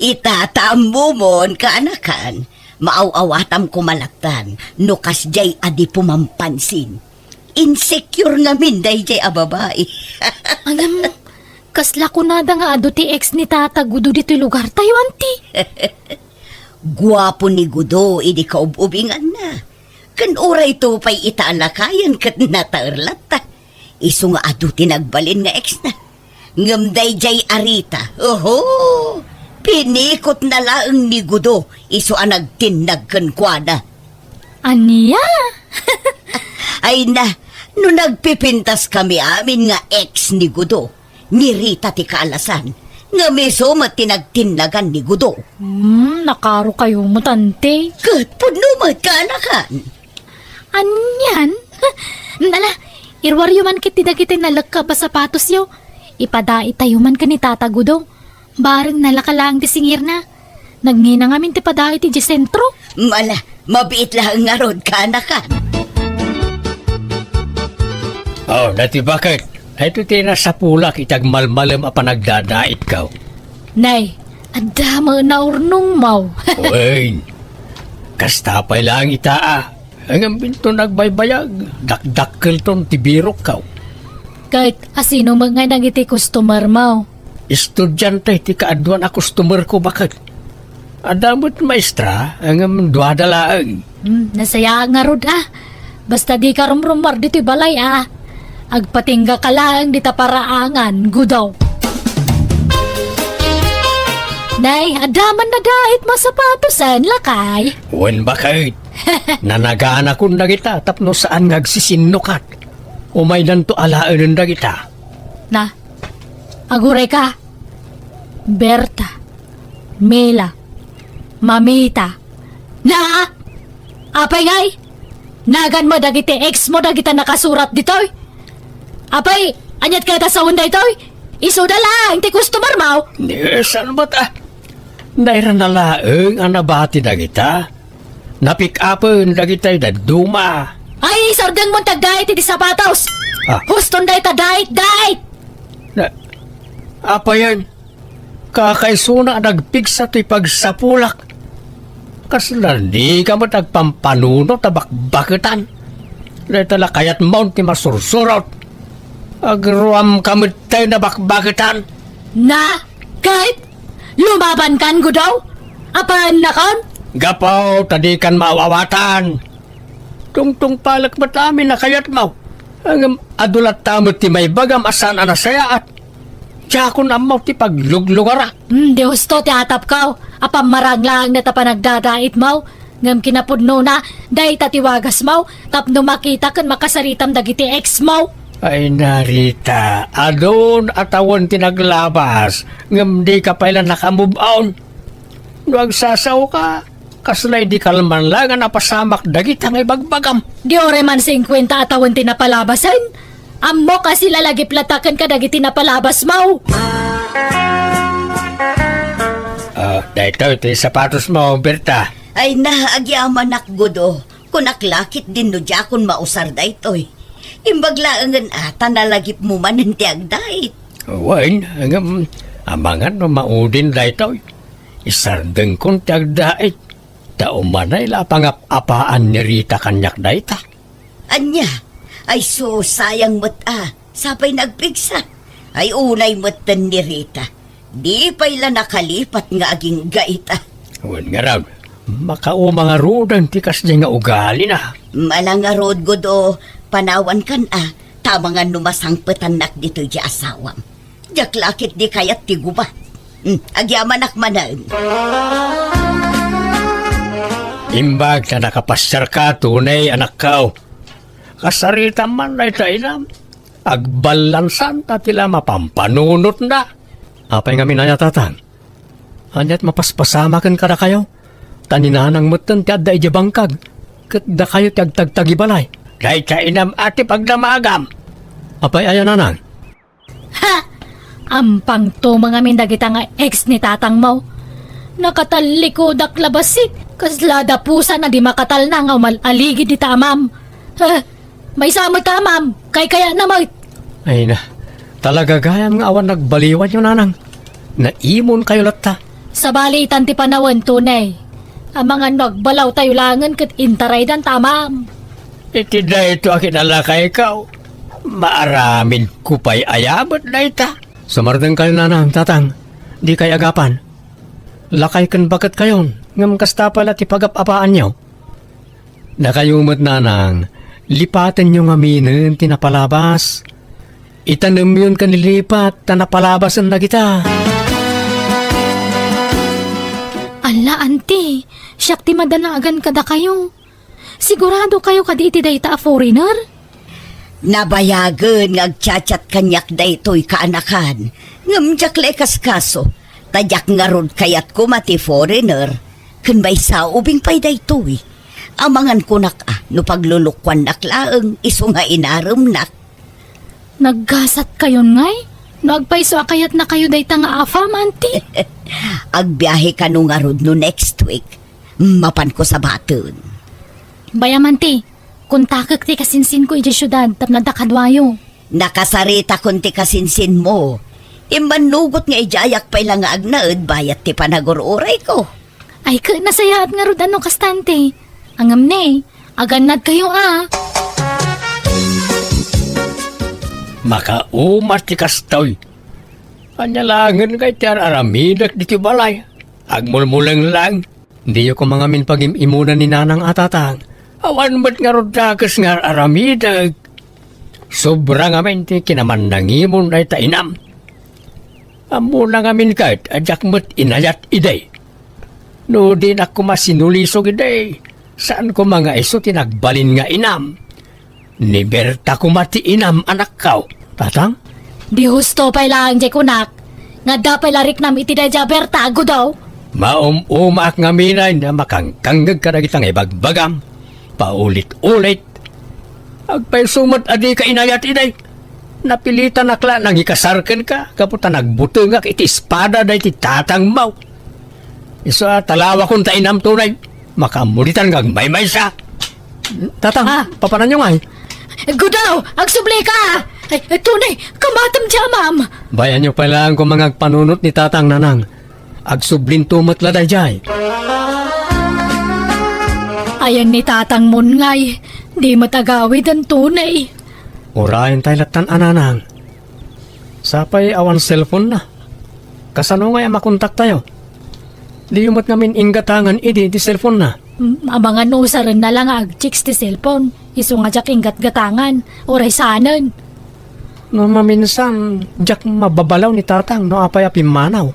Ita ta ammomon, kaanakan. Maaw-awatam koma lattan no kasdiay a di pumampansin. Insecure ngamin daydiay a babai. Ngem, kasla kunada nga adu ti ex ni Tata Gudo ditoy lugartayo, anti? Guapo ni Gudo idi kaub-ubinganna. Ken urayto pay ita a lakayen ket nataer latta. Isu nga adu ti nagbalin nga ex na. Ngem daydiay a Rita, oho, pinikotna laeng ni Gudo isu a nagtinnag kenkuana. Ania? Ay na, no nagpipintaskami amin nga ex ni Gudo, ni Rita ti kaalasan, ngem isu met ti nagtinnagan ni Gudo. Hmm, nakarokayo met, anti? Ket pudno met, kaanakan. Anian? Ala, iruaryo man ket ti dagiti nalekkab a sapatosyo. Ipadaitayo man ken ni Tata Gudo. Bareng nalaka laeng ti singirna. Nagngina ngamin ti padait idiay sentro. Ala, mabiit laeng ngarud, kaanakan. Oh, dati bakit? Daytoy ti nasapulak iti agmalmalem a panagdadaitko. Nay, adda met naurnongmo. Wen, kasta pay laeng ita a. Ngem inton agbaybayag, dakdakkelton ti birokko. Ket asino met ngay dagiti customermo? Estudiante ti kaaduan a customerko, baket. Adda met maestra, ngem duada laeng. Hmm, nasayaat ngarud a. Basta dika rumrumuar ditoy balay a. Agpatinggaka laeng dita paraangan, Gudo. Nay, adda man nadaitmo a sapatosen, lakay? Wen, baket. Nanaganakon dagita tapno saan nga agsisinnukat. Umaynanto alaenen dagita. Na, agurayka. Berta, Mila, Mamita. Na! Apay ngay? Naganmo dagiti ex mo dagita nakasurat ditoy? Apay, aniat kayat a sawen daytoy? Isuda laeng ti customermo. Ni, saan met a? Nairana laeng a nabati dagita. Napick-upen dagitay dadduma. Ay, isardengmon ti agdait iti sapatos. Ah. Huston dayta, dait, dait! Na, apayen? Kakaisuna a nagpigsa ti pagsapulak. Kasla dika met agpampanunot a bakbaketan. Dayta la kayatmon ti masursurot. Agruamka met tay nabakbaketan. Na, ket lumabankan, Gudo? Apaennakon? Gapu ta dikan maaw-awatan. Tungtungpalek met amin a kayatmo. Ngem adu latta met ti maibagam a saan a nasayaat. Diakon ammo ti pagluglugarak. Hmm, di husto ti atapko. Apam marang laeng dayta panagdadaitmo. Ngem kinapudnona, dayta ti wagasmo tapno makita ken makasaritam dagiti ex mo. Ay, Narita, adun a tawen ti naglabas, ngem dika pay la naka-move on. No agsasaoka, kasla idi kalman la nga napasamak dagita nga ibagbagam. Di uray man singkuenta a tawen ti napalabasen? Ammok a silalagip latta ken kadagiti napalabasmo. Ah, daytoy ti sapatosmo, Berta. Ay na, agyamanak, Gudo. Kunak la ketdin no diakon mausar daytoy. Imbag laengen a ta nalagipmo manen ti agdait. Wen, ngem amangan no maudin daytoy. Isardengkon ti agdait. Ta umanay la a pangap-apaan ni Rita kaniak dayta. Ania? Ay, sayang met a, sapay nagpigsa. Ay, unay metten ni Rita. Di pay la nakalipat nga agingga ita. Wen ngarud, makauma ngaruden ti kasdi nga ugalina. Ala ngarud, Gudo, panawankan a, ta amangan no masangpetannak ditoy di asawam. Diak la ketdi kayat ti gubat. Hmm, agyamanak manen. Imbag ta nakapasiarka, tunay, anakko. Kasaritam man dayta inam. Agballansan ta ti la mapampanunotna. Apay ngamin aya, Tatang? Ania't mapaspasamaken kadakayo? Ta ni Nanang metten ti adda idiay bangkag, ket dakayo ti agtagtagibalay. Dayta inam a ti pagdamagam. Apay aya, Nanang? Ha! Ampang tumeng amin dagita nga ex ni tatangmo. Nakatallikudak la bassit. Kasla dapusan a di makatalna nga umal-aligid ita amam. Ha! Maysa met amam, kaykayatna met. Ay na, talaga gayam nga awan nagbaliwanyo, Nanang. Naimonkayo latta. Sabali itan ti panawen, Tony. Amangan no agbalawtayo laengen ket intaraydan ta amam. Iti daytoy a kinalakaykaw, maaramidko pay aya met dayta? Sumardengkayo, Nanang, Tatang, dikay agapan. Lakay ken baketkayon, ngem kasta pay la ti pagap-apaanyo. Dakayo met, Nanang, lipatenyo ngaminen ti napalabas. Itanemyon ken lipat ta napalabasen dagita. Alla, Auntie, siak ti madanagan kadakayo. Sigurado kayo kadi iti dayta a foreigner? Nabayagen nga agchat-chat kaniak daytoy kaanakan, ngem diak la ikaskaso, ta diak ngarud kayat koma ti foreigner, ken maysa ubing pay daytoy. Amangan kunak a no paglulukuannak laeng isu nga inaremnak. Naggasat kayon ngay? No agpayso a kayatnakayo dayta nga afam, Auntie? Agbiahe kano ngarud no next week. Mapanko sabaten. Bay-am, Auntie, kontakek ti kasinsinko idiay siudad tapno adda kaduayo. Nakasaritakon ti kasinsinmo. Immannugot nga idiayak pay la nga agnaed bayat ti panagur-urayko. Ay, ket nasayaat ngarud a no kasta, Auntie. Ngem ne, agannadkayo a. Makauma ti kastoy. Ania laengen ngay ti ar-aramidek ditoy balay? Agmulmuleng lang. Diyo koma ngamin pagim-imunan ni Nanang a Tatang. Awan met ngarud dakes nga ar-aramidek. Sobra ngamin ti kinamannangimon dayta inam. Ammona ngamin ket a diak met inayat idi. No dinak koma sinulisog idi, saan koma nga isu ti nagbalin nga inam. Ni Berta koma ti inam, anakko. Tatang? Di husto pay laeng diay kunak. Nga adda pay la riknam iti daydiay a Berta, Gudaw? Maum-umaak ngamin a makangkangngeg kadagita nga ibagbagam. Paulit-ulit. Agpayso met a dika inayat idi. Napilitanak la nangikasar kenka gapu ta nagbutengak iti espada daydi tatangmo. Isu a talawakon ta inam, Tony. Makaammuditan nga agmaymaysa. Tatang, Ah. papananyo ngay? Gudaw, agsublika! Ay, ay, Tony, kamatem diay amam! Bay-anyo pay laeng koma nga agpanunot ni Tatang, Nanang. Agsublinto met la daydiay. Ayan ni Tatangmon ngay, di met agawiden, Tony. Urayentayo lattan a, Nanang. Sapay awan cellphone na. Kasano ngay a makontaktayo? Diyo met ngamin inggatangan idi ti cellphone na. Mm, amangan no usarenna la nga agchicks ti cellphone. Isu nga diak inggatgatangan. Uray saanen. No maminsan, diak mababalaw ni Tatang no apay a pimmanaw.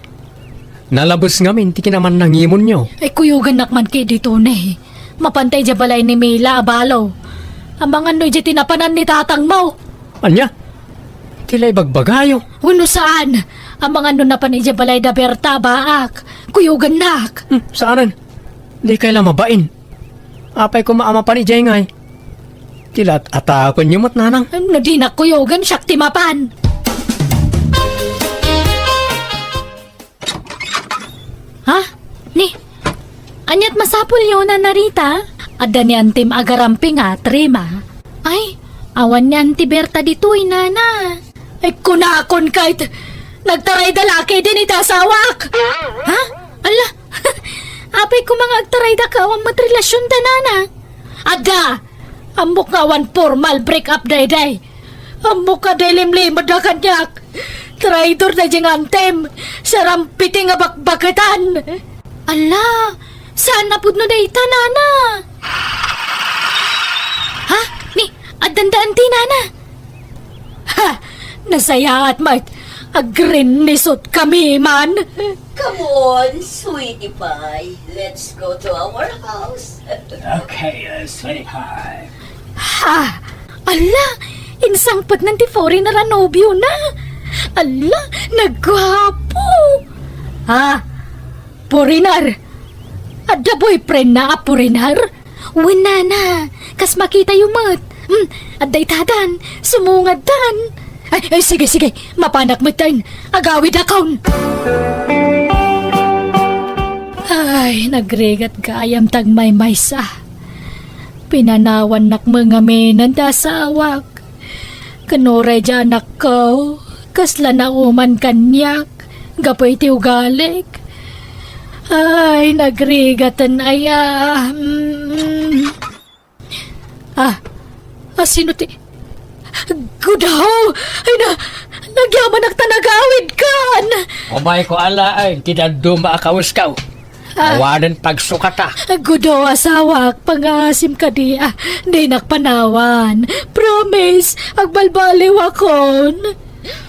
Nalabes ngamin ti kinamannangimonyo. Ay, kuyogannak man kadi, Tony. Mapanta idiay balay ni Mila a balo. Amangan no idiay ti napanan ni tatangmo. Ania? Ti la ibagbagayo? Wenno saan? Amangan no napan idiay balay da Berta, baak. Kuyogannak. Hmm, saanen? Dikay la mabain. Apay koma a mapan idiay ngay? Ti la at-atapenyo met, Nanang. No dinak kuyogan, siak ti mapan. Ha? Ni, ania't masapulyo, Nana Rita? Adda ni Antim agaramping a trima. Ay, awan ni Anti Berta ditoy, Nana. Ay, kunakon kayt, nagtarayda la ketdin iti asawak. Ha? Ala, apay koma nga agtarayda ket awan met relasionda, Nana? Adda! Ammok nga awan formal break up daydiay. Ammok a diay limlimedda kaniak. Traidor daydiay nga Antim. Sarampiti nga bakbaketan. Ala, saan a pudno dayta, Nana? Ha? Ni, addanda Anti, Nana? Ha! Nasayaat met! Agrinnisot kami man! Come on, sweetie pie. Let's go to our house. Okay, uh, sweetie pie. Ha! Ala! Insangpetnan ti foreigner a nobiona! Ala! Nagguapo! Ah, foreigner? Adda boyfriendna a foreigner? Wen, nana, kas makitayo met. Hmm, adda itadan, sumungadtan. Ay, ay, sige, sige, mapanak met tayon. Agawidakon. Ay, nagrigat gayam ti agmaymaysa. Pinanawannak met ngamin ti asawak. Ken uray diay anakko, kasla nauman kaniak gapu iti ugalik. Ay, nagrigaten aya. Mm. Ah, ah, sino ti, Gudaw! Ay na, nagyamanak ta nagawidkan! Umayko alaen ti dadduma a kawesko. Ah. Awanen pagsukata. Gudo, asawak, pangaasim kadi, ah, dinak panawan. Promise, agbalbaliwakon.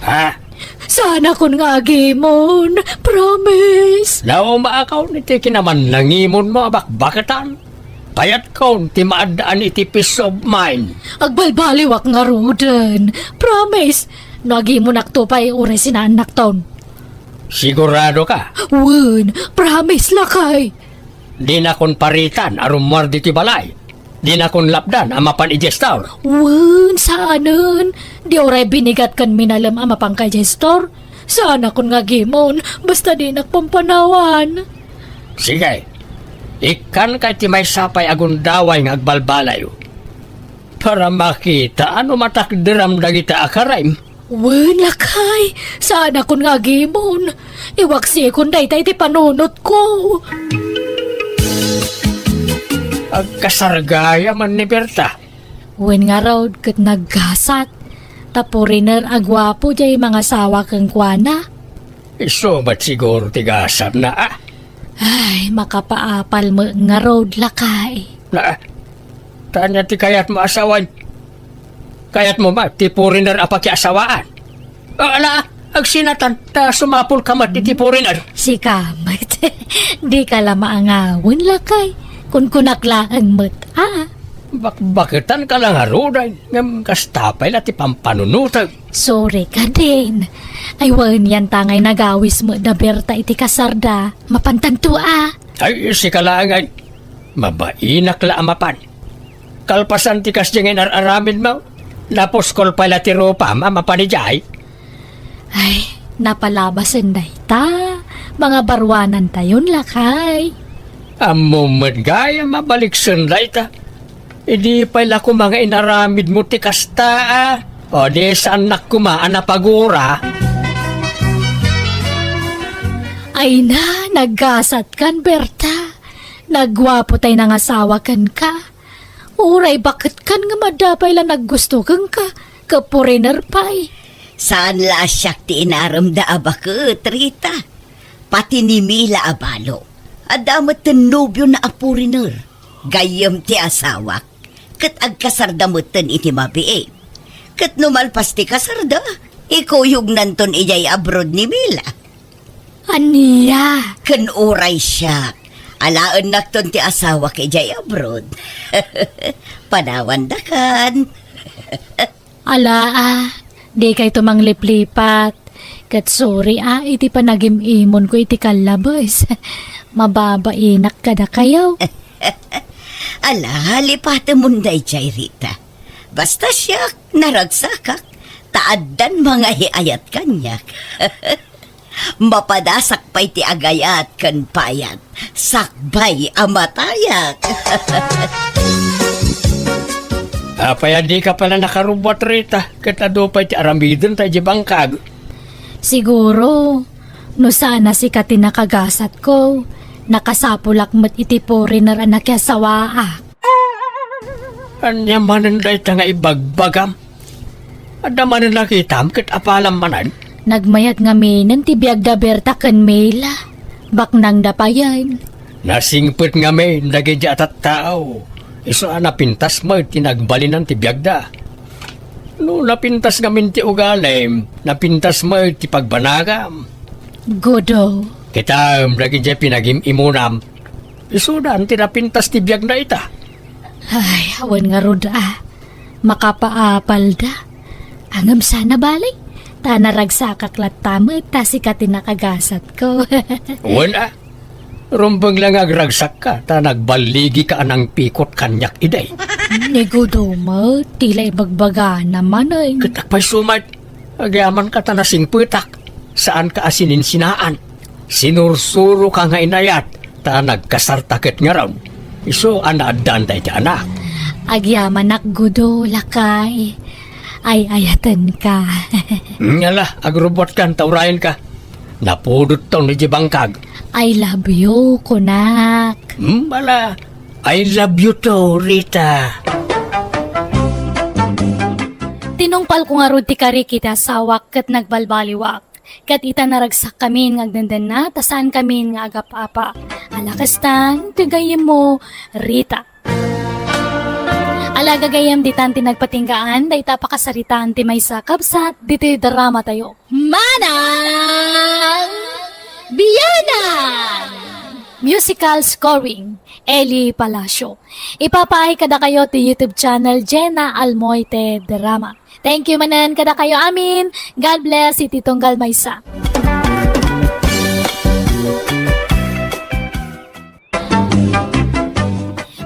Ha? Saanakon nga agimon. Promise. Naumaakon iti kinamannangimonmo a bakbaketan. Kayatkon ti maaddaan iti peace of mind. Agbalbaliwak ngaruden. Promise. No agimonakto pay, uray sinaannakton. Siguradoka? Wen, promise, lakay. Dinakon paritan a rummuar ditoy balay. Dinakon lapdan a mapan idiay store. Wen, saanen. Di uray binigat ken minalem a mapanka idiay store. Saanakon nga agimon, basta dinak pampanawan. Sige, ikkanka iti maysa pay a gundaway nga agbalbaliw. Para makita no matakderam dagita a karaim. Wen, lakay, saanakon nga agimon. Iwaksikon dayta iti panunotko. Agkasar gayam ni Berta. Wen ngarud ket naggasat. Ta foreigner a guapo diay mangasawa kenkuana. Isu met siguro ti gasatna, a? Ay, makapaapal met ngarud, lakay. Na, ta ania ti kayatmo a sawen? Kayatmo met ti foreigner a pakiasawaan? O, ala, agsinatan, ta sumapulka met iti foreigner. Sika met. Dika la maangawen, lakay. Kunkunak laeng met, a? Bakbaketanka la ngaruden, ngem kasta pay la ti pampanunotem. Sorry kadin. Ay, wen, yantangay nagawis met da Berta iti kasarda. Mapantanto, a? Ay, sika laeng, ay. Mabainak la a mapan. Kalpasan ti kasdiay nga inar-aramidmo, napuskol pay la ti rupam a mapan idiay. Ay, napalabasen dayta. Mangabaruanantayon, lakay. Ammom met gayam a baliksen dayta. Idi pay la koma nga inaramidmo ti kasta, a? O di saannak koma a napagura? Ay na, naggasatkan, Berta. Nagguapo tay nangasawa kenka. Uray baketkan nga madapay la naggusto kenka, ket foreigner pay. Saan la a siak ti inaremda a baket, Rita. Pati ni Mila a balo, adda met ti nobiona a foreigner. Gayyem ti asawak, ket agkasarda metten iti mabiit. Ket no malpas ti kasarda, ikuyognanton idiay abroad ni Mila. Ania? Ken uray siak, alaennakton ti asawak idiay abroad. Panawandakan. Ala, a, dikayto mangliplipat. Ket sorry, a, iti panagim-imonko iti kallabes. Mababainak kadakayo. Ala, lipatemon daydiay, Rita. Basta siak, naragsakak, ta addan mangaay-ayat kaniak. Mapadasak pay ti agayat ken payat, sakbay a matayak. Apay a dika pay la nakarubbuat, Rita, ket adu pay ti aramidenta idiay bangkag? Siguro, no saan a sika ti nakagasatko, nakasapulak met iti foreigner a nakiasawaak. Ania manen dayta nga ibagbagam? Adda manen nakitam ket apalam manen? Nagmayat ngaminen ti biag da Berta ken Mila. Baknangda payen. Nasingpet ngamin dagiti a tattao. Isu a napintas met ti nagbalinan ti biagda. No napintas ngamin ti ugalim, napintas met ti pagbanagam. Gudo. Kitam dagiti pinagim-imunam. Isudan ti napintas ti biagna ita. Ay, awan ngarud a. Makapaapalda. Ngem saan a bale, Ta naragsakak latta met ta sika ti nakagasatko. Wen a, rumbeng la nga agragsakka ta nagballigika a nangpikot kaniak idi. Ni Gudo met, ti la ibagbagana manen. Ket apay sumat, agyamanka ta nasingpetak, saanka a sininsinaan. Sinursuroka nga inayat, ta nagkasarta ket ngarud. Isu a naaddan dayta anak. Agyamanak, Gudo, lakay. Ay-ayatenka. Ngala, agrubbuatkan ta urayenka. Napudotton idiay bangkag. I love you, kunak. Hmm, ala, I love you too, Rita. Tinungpalko ngarud ti karik iti asawak ket nagbalbaliwak. Ket ita naragsakkamin nga agdendenna, ta saankamin nga agap-apa. Ala kastan, ti gayyemmo, Rita. Ala gagayyem, ditan ti nagpatinggaan, dayta a pakasaritaan ti maysa a kabsat, ditoy dramatayo. Manang Bianang! Musical scoring, Eli Palacio. Ipapaay kadakayo ti YouTube channel Jenna Almoite Drama. Thank you manen kadakayo amin. God bless iti tunggal maysa.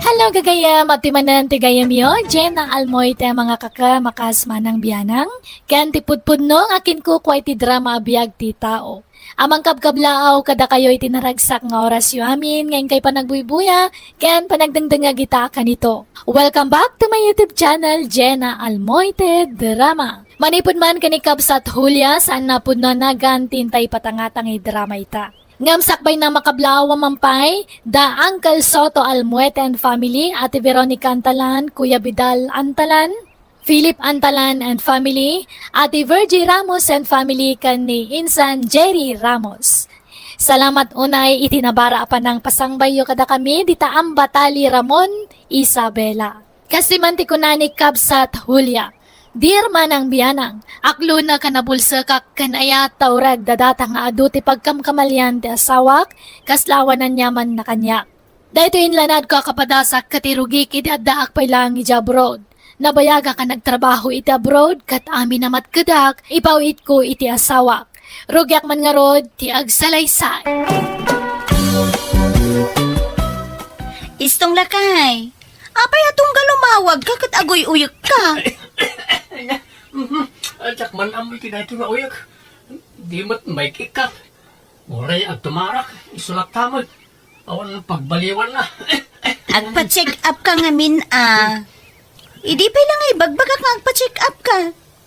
Hello, gagayyem. Iti manen ti gayyemyo, Jenna Almoite, mga kaka, makas Manang Bianang. Ken ti pudpudno nga kinkukua iti drama a biag ti tao. A mangkabkablaaw kadakayo iti naragsak nga orasyo amin nga inkay panagbuybuya ken panagdengdengngeg ita a kanito. Welcome back to my YouTube channel, Jenna Almoite Drama. Manipud man ken ni Kabsat Julia, saan a pudno a nagan ti intay patangatang iti drama ita. Ngem sakbayna makablaaw a mampay, da Uncle Soto Almuete and family, Ate Veronica Antalan, Kuya Vidal Antalan, Philip Antalan and family, Ate Virgie Ramos and family, ken ni Insan Jerry Ramos. Salamat unay iti nabara a panangpasangbayyo kadakami dita Ambatali Ramon, Isabela. Kas ti man ti kuna ni Kabsat Julia, Dear Manang Bianang, aklonek a nabulsekak ken ayat ta uray agdadata nga adu ti pagkamkamalian ti asawak, kasla awan aniamanna kaniak. Daytoy inlanadko a kapadasak ket irugik idi addaak pay laeng idiay abroad. Nabayagak a nagtrabaho iti abroad ket amin a matkedak, ipaw-itko iti asawak. Rugiak man ngarud ti agsalaysay. Istong lakay, apay a tunggal umawagka ket aguy-uyekka? Diak man ammo iti daytoy nga uyek. Di met maikkat. Uray agtumarak, isu latta met. Awan pagbaliwanna. Agpa-check up ka ngamin a. Idi pay la nga ibagbagak nga agpa-check up ka.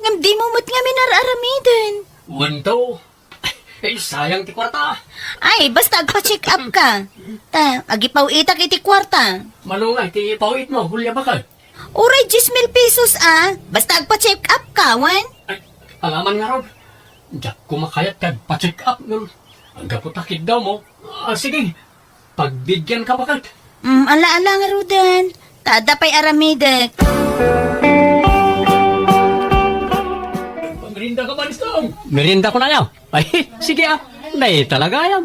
Ngem dimo met ngamin ar-aramiden. Wen to. Eh, sayang ti kuarta. Ay, basta agpa-check up ka. Ta, agipaw-itak iti kuarta. Mano nga iti paw-itmo, Julia, bakal? Uray dies mil pesos a. Basta agpa-check up ka, wen? Ay, alaman ngarud. Diak koma kayat ti agpa-check up ngem. Anggapo ta kiddaw mo. Ah, sige. Pagbigianka, bakal. Mm, ala-ala ngaruden. Ta adda pay aramidek. Merienda ka ba, Nistong? Merienda ko na, ya. Ay, sige, ah. Nay, talaga, ya.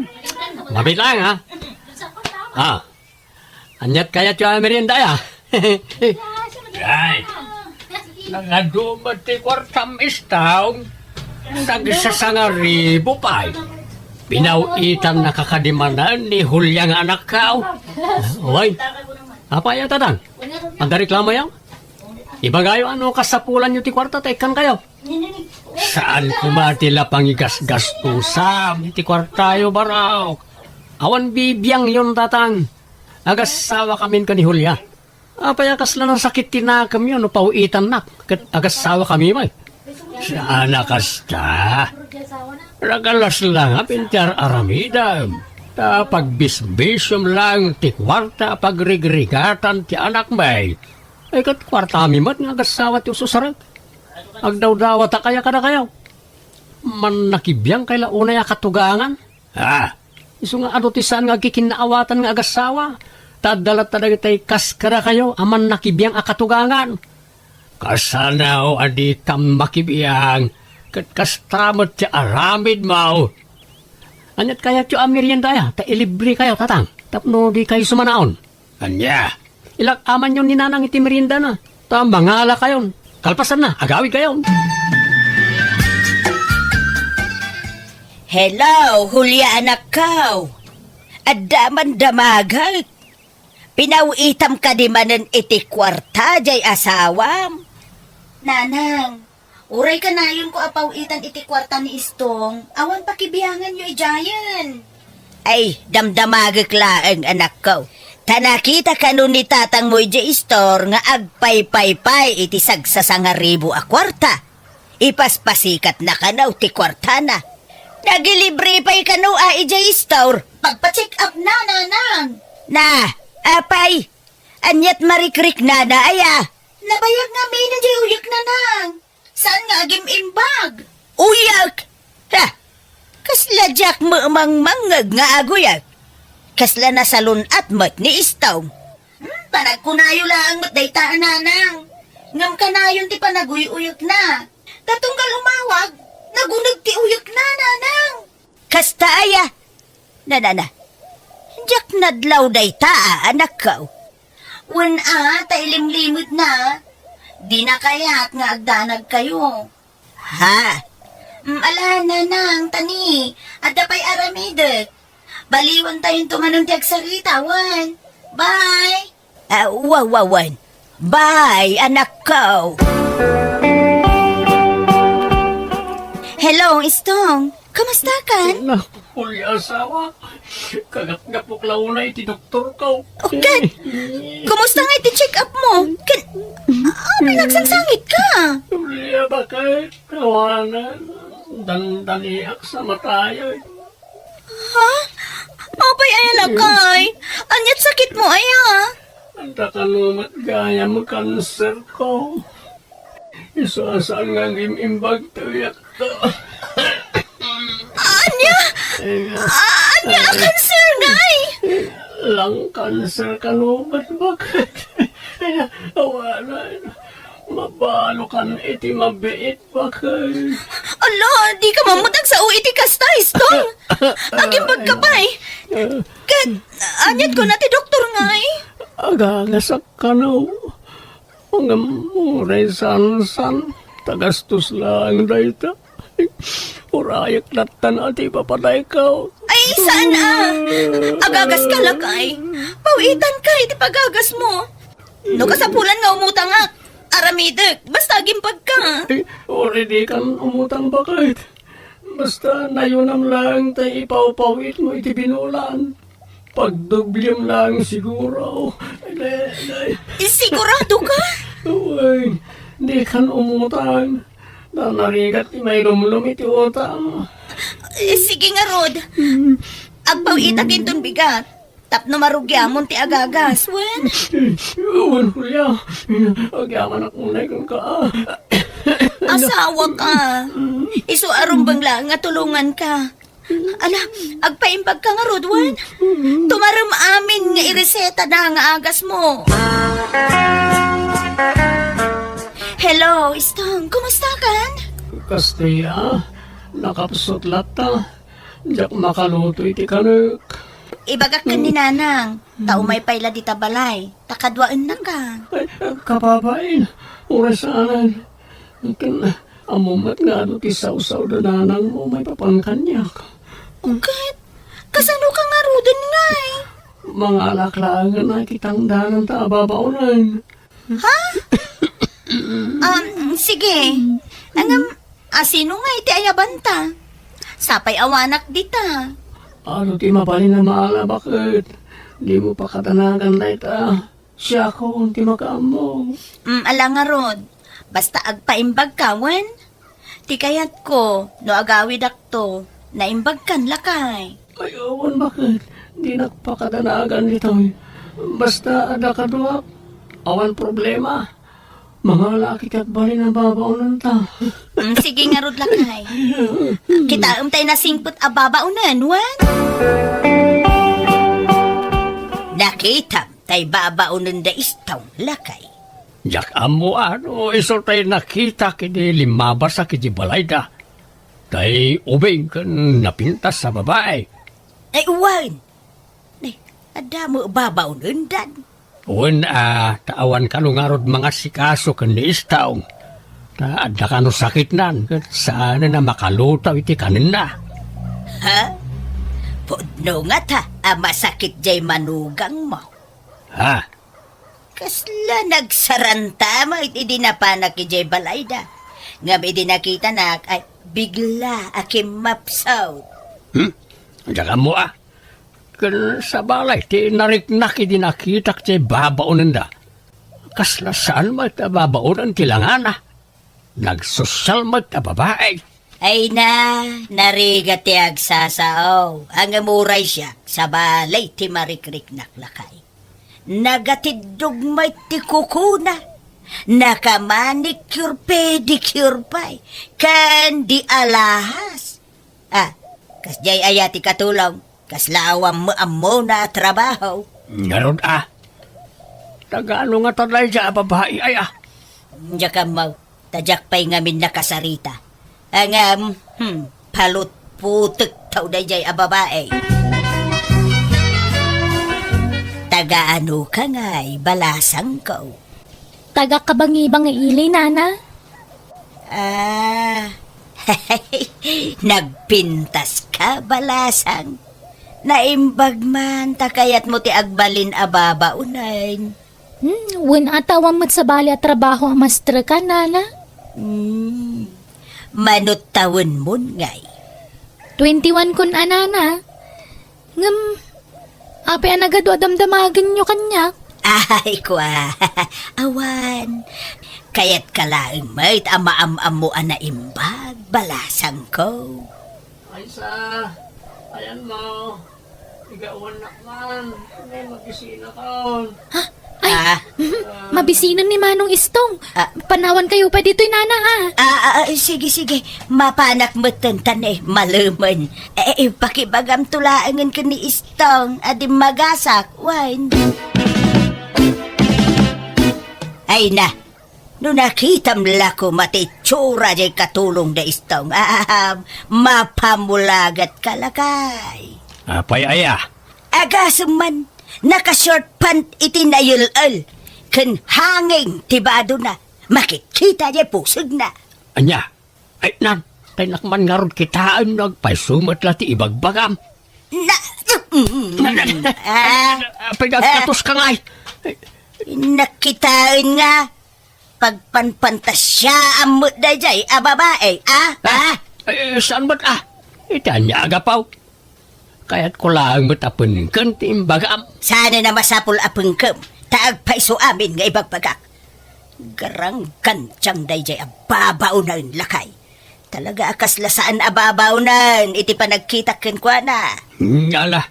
Mabit lang, ha? Ah. Aniat kayatyo a merienda, ya? Ay. Nangadu met ti kuartam, Istong. Nagsasangaribu pay. Pinaw-itannaka kadi manen ni Julia nga anakko. Oy. Apay a, tatang? Agreklamo, ya? Ibagayo a no kasapulanyo ti kuarta ta ikkankayo. Saan koma ti la pangigasgastusam iti kuartayo, barok. Awan bibiangyon, tatang. Agassawakamin ken ni Julia. Apay a kasla nasakit ti nakemyo no paw-itannak ket agassawakami met? Saan a kasta. Ragalas la ngamin ti ar-aramidem. Ta pagbisbisiom laeng ti kuarta a pagrigrigatan ti anakmi. Ay, ket kuartami met nga agassawa ti ususarek. Agdawdawatak aya kadakayo? Mannakibiangkay la unay a katugangan? Ah, isu nga adu ti saan nga agkikinnaawatan nga agassawa? Ta adda latta dagitay kas kadakayo a mannakibiang a katugangan. Kasano a ditam makibiang, ket kasta met ti aramidmo. Aniat kayatyo a merienda aya, ta ilibrekayo, tatang, tapno dikayo sumanaon? Ania? Ilak-amanyon ni Nanang iti meriendana, ta mangalakayon. Kalpasanna, agawidkayon. Hello, Julia, anakko. Adda man damagek. Pinaw-itam kadi manen iti kuarta jay asawam? Nanang, uray kanayonko a paw-itan iti kuarta ni Istong, awan pakibianganyo idiayen. Ay, damdamagek laeng, anakko. Ta nakita kano ni tatangmo idiay istor nga agpaypaypay iti sagsasangaribu a kuarta. Ipaspasikatna kano ti kuartana. Nagilibre pay kano a idiay istor. Pagpa-check up na, nanang. Na, apay, aniat marikriknana aya? Nabayag ngamin idiay uyek, nanang. Saan nga agim-imbag? Uyek? Ha? Kasla diak mamangmangngeg nga aguyek. Kasla nasalun-at met ni Istong. Hmm, panagkunayo laeng met dayta a nanang. Ngem kanayon ti panaguy-uyekna. Ta tunggal umawag, naguneg ti uyekna, nanang. Kasta aya? Nanana, diak nadlaw dayta a anakko. Wen a, ta ilimlimetna. Dina kayat nga agdanagkayo. Ha? Mm, ala, nanang, tani, adda pay aramidek. Baliwantayonto manen ti agsarita, wen. Bye! Ah, wa, wa, wen. Bye, anakko. Hello, Istong. Kumusta kan? Naku, Julia, asawa. Kagapgapok la unay ti doktorko. O, ket, kumusta nga iti check-up mo? Ken, ah, nagsangsangit ka. Julia, bakit? Kawanan, dandaniak sa matayen. Ha? Apay aya, lakay? Aniat sakit mo aya? Adda kano met gayam kanserko. Isu a saan nga agim-imbag ti uyekko. Ania? Ania a kanser, ngay? Lung cancer kano met, bakit? Awanan, mabalokan iti mabiit, bakit? Ala, dika man met agsao iti kasta, Istong. Agimbagka pay. Ket, aniat kuna ti doktor, ngay? Agagasak kano. Ngem uray saan-saan, ta gastos laeng dayta. Urayek lattan a ti ipapadayko. Ay, saan a? Agagaska, lakay. Pawitanka iti pagagasmo. No kasapulan nga umutangak, aramidek, basta agimbagka. Ay, uray dikan umutang, bakit? Basta nayunam laeng ta ipawpawitmo iti binulan. Pagdublim laeng siguro. Ay, ay, ay. Sigurado ka? Uy, dikan umutang. Ta narigat ti mailumlom iti utang. Eh, sige ngarud. Agpaw-itak inton bigat. Tapno marugiamon ti agagas, wen? Wen, Julia. Agyamanak unay kenka. Asawa ka. Isu a rumbeng laeng nga tulonganka. Ala, agpaimbag ka ngarud, wen? Tumarem amin nga ireseta da nga agasmo. Hello, Istong. Kumusta kan? Kasta aya, nakapsut latta. Diak makaluto iti kanek. Ibagak ken ni Nanang, ta umay pay la dita balay, ta kaduaennaka. Ay, kababain, uray saanen. Ken, ammom met nga adu ti sawsaw da nanangmo maipapan kaniak. Ket, kasano ka ngaruden, ngay? Mangalak laengen a kitang dananta a babaonen. Ha? Um, sige. Ngem, asino ngay ti ayabanta? Sapay awanak dita. Adu ti mabalin a maala, baket? Dimo pakadanagan dayta. Siakon ti makaammo. Mm, ala ngarud. Basta agpaimbag ka, wen? Ti kayatko, no agawidakto, naimbagkan, lakay. Ay, awan, baket? Dinak pakadanagan ditoy. Basta adda kaduak, awan problema. Mangala ket balin a babaonenta. Mm, sige ngarud, lakay. Kitaem tay nasingpet a babaonen, wen? Nakitam tay babaonen da Istong, lakay. Diak ammo a no isu tay nakitak idi limmabasa iti balayda. Tay ubing ken napintas a babai. Ay, wen. Ay, adda met babaonendan. Wen a, ta awan kano ngarud mangasikaso ken ni Istong. Ta adda kano sakitnan, ket saanen a makalutaw iti kanenna. Ha? Pudno ngata a masakit jay manugangmo. Ha? Kasla nagsaranta met idi napanak idiay balayda. Ngem idi nakitanak, ay, bigla a kimmapsut. Hmm? Diak ammo a. Ken sabali ti nariknak idi nakitak ti babaonenda. Kasla saan met a babaonen ti langana. Nagsosyal met a babai. Ay na, narigat ti agsasao. Ngem uray siak, sabali ti marikriknak lakay. Nagatiddog met ti kukuna. Nakamanicure, pedicure pay. Ken di alahas. Ah, kasdiay aya ti katulong? Kasla awan met ammona a trabaho. Ngarud a. Taga ano ngata daydiay a babai aya? Diak ammo, ta diak pay ngamin nakasarita. Ngem, hmm, palutputek taw daydiay a babai. Taga ano ka ngay, balasangko? Taga Kabangibangi ili, nana. Ah, nagpintas ka, balasang. Naimbag man, ta kayatmo ti agbalin a babaonen. Hmm, wen a ta awan met sabali a trabaho a maestra ka, nana? Hmm, mano tawenmon ngay? Twenty-one kon a, nana. Ngem, apay a nagadu a damdamagenyo kaniak? Ay, kua, awan. Kayatka laeng met a maam-ammo a naimbag, balasangko. Ay sa, ayan mo. Igawannak man. May mabisinakon. Ha? Ay, ah, mhm. Mabisinen ni Manong Istong. Ah. Panawankayo pay ditoy, nana, ha? Ah, ah, ah, sige, sige. Mapanak metten ta ne, malemen. Eh, eh, pakibagamto laengen ken ni Istong a dimmagasak, wen. Ay na, no nakitam la koma ti itsura jay katulong da Istong, ah, mapamulagat ka lakay. Apay aya? Agasem man, naka-short pant iti nayel-el, ken hanging ti badona, makitkita jay pusegna. Ania? Ay, nan, tay nak man ngarud kitaen no agpayso met la ti ibagbagam. Na, mm, na, na, na, ah, apay nga agkatos ka ngay? Nakitaen nga, pagpanpantasiaam met dayjay a babai, ah? Ah? Ah? Ay, saan met, ah? Iti ania a gapu? Kayatko laeng met a pengken ti imbagam. Saan a masapul a pengkem, ta agpayso amin nga ibagbagak. Garanggantiang dayjay a babaonen, lakay. Talaga a kasla saan a babaonen iti panagkitak kenkuana. Ngala,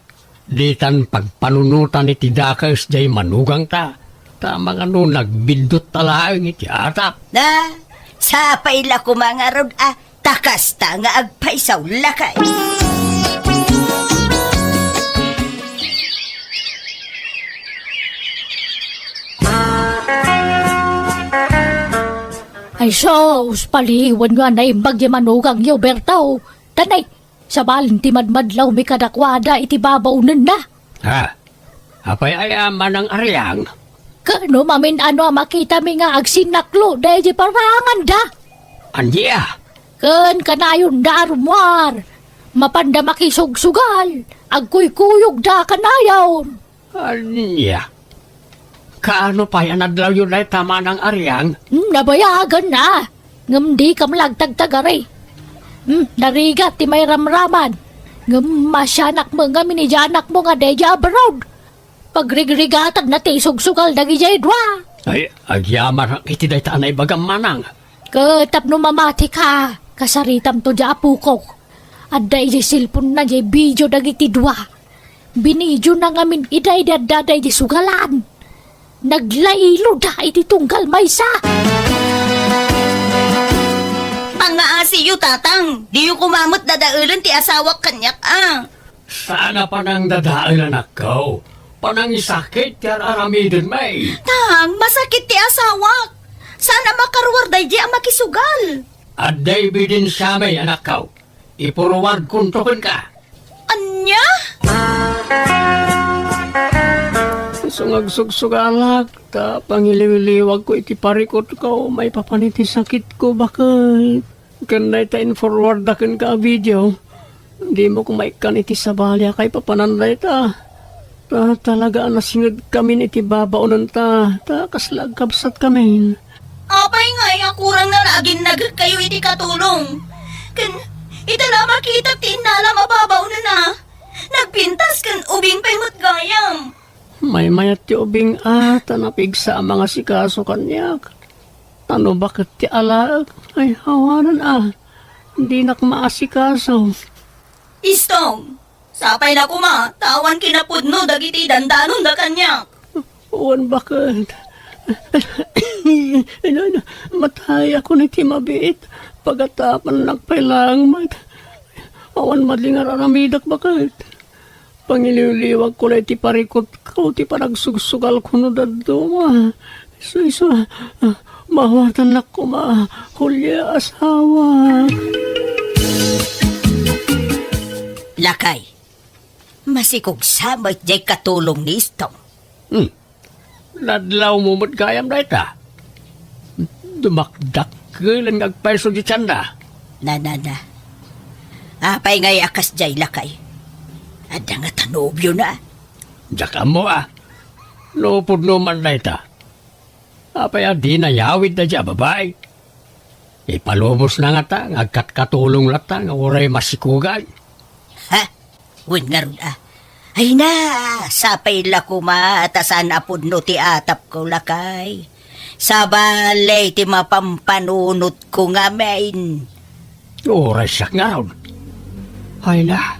ditan pagpanunotan iti dakes jay manugangta, ta mangano nagbiddut ta laeng iti atap. Na, sapay la koma ngarud a ta kasta nga agpayso, lakay. Ay sus, paliwan nga naimbag ya manugangyo, Berto. Tanay, sabalen ti madmadlawmi kadakuada iti babaonenna. Ha? Apay aya, Manang Ariang? Ket no mamin-ano a makitami nga agsinnaklo daydi paranganda? Ania? Ken kanayonda a rummuar, mapanda makisugsugal, agkuykuyogda kanayon. Ania? Kaano pay a nadlawyo dayta, Manang Ariang? Hmm, nabayagan na. Ngem dika met la agtagtagari. Hmm, narigat ti mairamraman. Ngem maasianak met ngamin idiay anakmo nga daydiay abroad. Pagrigrigatanna ti isugsugal dagijay dua. Ay, agyamanak iti dayta a naibagam, manang. Ket tapno mamatika, kasaritamto diay apokok. Adda idiay cellphone-na diay video dagiti dua. Binidiona ngamin ida idi adda daydi sugalan. Naglailoda iti tunggal maysa. Pangngaasiyo, tatang. Diyo koma met dadaelen ti asawak kaniak, a. Saan a panangdadael, anakko. Panangisakit ti ar-aramidenmi. Tang, masakit ti asawak. Saan a makaruar daydi a makisugal. Adda ebidensiami, anakko. Ipuruardkonto kenka. Ania? Isu nga agsugsugalak, ta pangiliwliwagko iti parikutko, maipapan iti sakitko, baket. Ken dayta in-forward-da kenka a video, Dimo koma ikkan iti sabali a kaipapanan dayta. Ta talaga a nasingedkamin iti babaonenta, ta kasla agkabsatkamin. Apay ngay a kurangna la aginnagekkayo iti katulong? Ken ita la a makitak ti innalam a babaonena, nagpintas ken ubing pay met gayam. Maymayat ti ubing a, ta napigsa a mangasikaso kaniak. Ta no baket ti alaek, ay awanan a, dinak maasikaso. Istong, sapay la koma, ta awan kinapudno dagiti dandanonda kaniak. Wen baket. Ina, ina, matayakon iti mabiit. Pagatapannak pay laeng met. Awan madling ar-aramidek baket. Pangiliwliwagko la iti parikutko ti panagsugsugalko no dadduma. Isu, isu, ah, mawatannak koma, Julia, asawa. Lakay, masikog sa met jay katulong ni Istong. Hmm. Nadlawmo met gayam dayta. Dumakdakkel nga agpayso ti tienda. Na, na, na. Apay ngay a kasdiay, lakay? Adda ngata nobiona? Diak ammo a. No pudno man dayta. Apay a dina yawid daydiay a babai? Ipalubosna ngata nga agkatkatulong latta nga uray masikugay. Ha? Wen ngarud a. Ay na, sapay la koma ta saan a pudno ti atapko, lakay. Sabali ti mapampanunotko ngamin. Uray siak ngarud. Ay na,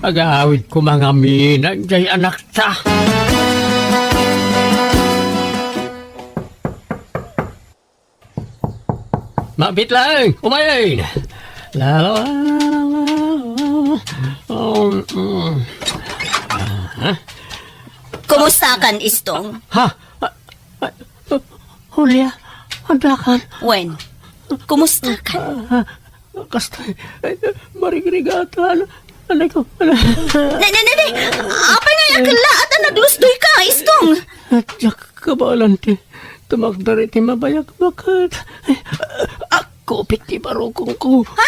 agawid koma ngamin jay anakta. Mabit laeng, umayen. La, la, la, la, la, la. Um, um. Ah, ha? Kumustakan, Istong? Ha? Ah, ah, Julia, addakan? Wen, kumustakan? Ah, ah, kasta, eh, marigrigatan. Anay ko, anay. Ne, ne, ne, ne. Apay nga yakella at naglusdoyka, Istong? Diak kabaelan ti tumakder iti mabayag baket. Agkupit ti barukongko. Ha?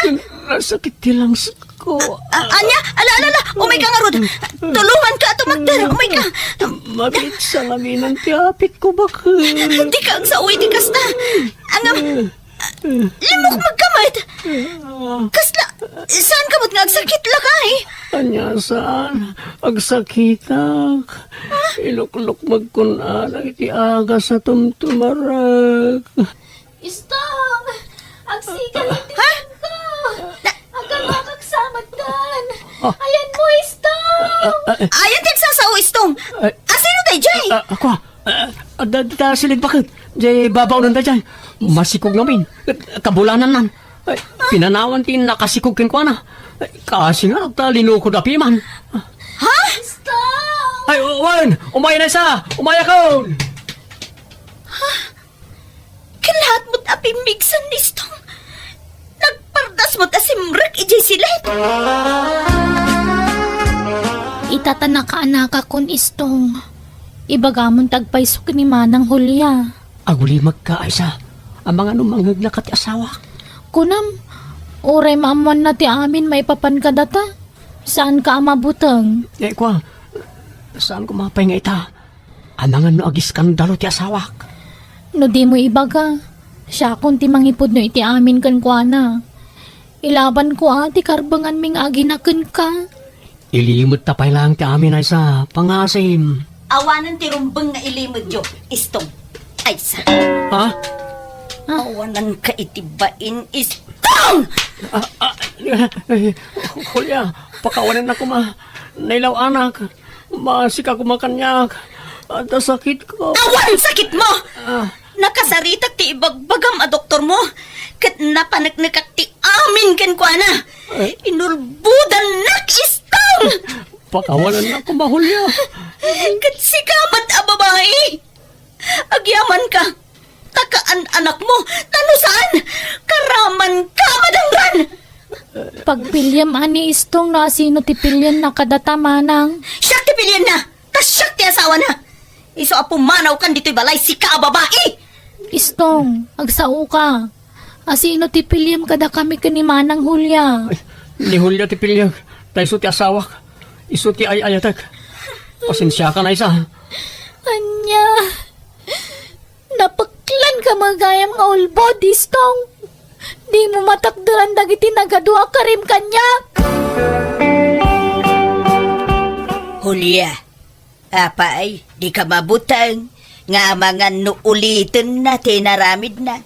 Nasakit ti langsko. A-, ania? Ala, ala, ala. Umayka ngarud. Tulonganka a tumakder. Umayka. Mabitsa ngamin ti apitko baket. Dika agsao iti kasta. Ngem, limmukmegka met. Kasla, saanka met nga agsakit, lakay? Ania saan? Agsakitak. Iluklukmegkon a dagiti agas a tumtumarek. Istong! Agsika iti Ha? Ko! Na- Agawakak samatdan! Ah. Ayan mo, Istong! Ah, ah, ah. Ayan ti agsasao, Istong! Ah. Asino daydiay? Ah, ako, ah, adda, adda silid baket. Jay babaonan daydiay. Masikog ngamin. Kabulanannan. Ay, pinanawan ti nakasikog kenkuana. Ay, kasi nga, ta linukod a piman. Ha? Istong! Ay, wen! Umayen a sa! Umayakon! Kalaat met a pimmigsan ni Istong. Nagpardas met a simrek idiay silet. Ita ta nakaanakakon, Istong. Ibagamon ti agpayso ken ni Manang Julia. Agulimekka, Aisa. Amangan no mangngegna ka ti asawak. Kunam, uray maammoanna ti amin maipapan kadata, saanka a mabuteng. Eh, kua, saan ko mapay nga ita? Amangan no agiskandalo ti asawak. No dimo ibaga, siakon ti mangipudno iti amin kenkuana. Ilabanko a ti karbenganmi nga agina kenka. Ilimedta pay laeng ti amin, Aisa. Pangasim. Awanen ti rumbeng nga ilimedyo, Istong. Aisa. Ha? Awananka iti bain, Istong! Ah, ah, eh, Julia, pakawanennak koma. Nailaw-anak. Maasika koma kaniak. Adda sakitko. Awan sakitmo! Ah. Nakasaritak ti ibagbagam a doktormo, ket napaneknekak ti amin kenkuana. Eh? Inulbodannak, Istong! Pakawanennak koma, Julia. Ket sika met a babai, agyamanka, ta kaan-anakmo, ta no saan, karamanka a madangran! Pagpiliam a ni Istong no asino ti pilienna kadata, Manang. Siak ti pilienna! Ta siak ti asawana! Isu a pumanawkan ditoy balay, sika a babai! Istong, agsaoka. Asino ti piliem kadakami ken ni Manang Julia? Ay, ni Julia ti piliek. Isu ti asawak. Isu ti ay-ayatek. Pasensiakan, Aisa. Ania? Napeklan ka met gayam nga ulbod, Istong. Dimo matakderan dagiti nagadua a karim kaniak. Julia, apay, dika mabuteng nga amangan no ulitenna ti inaramidna.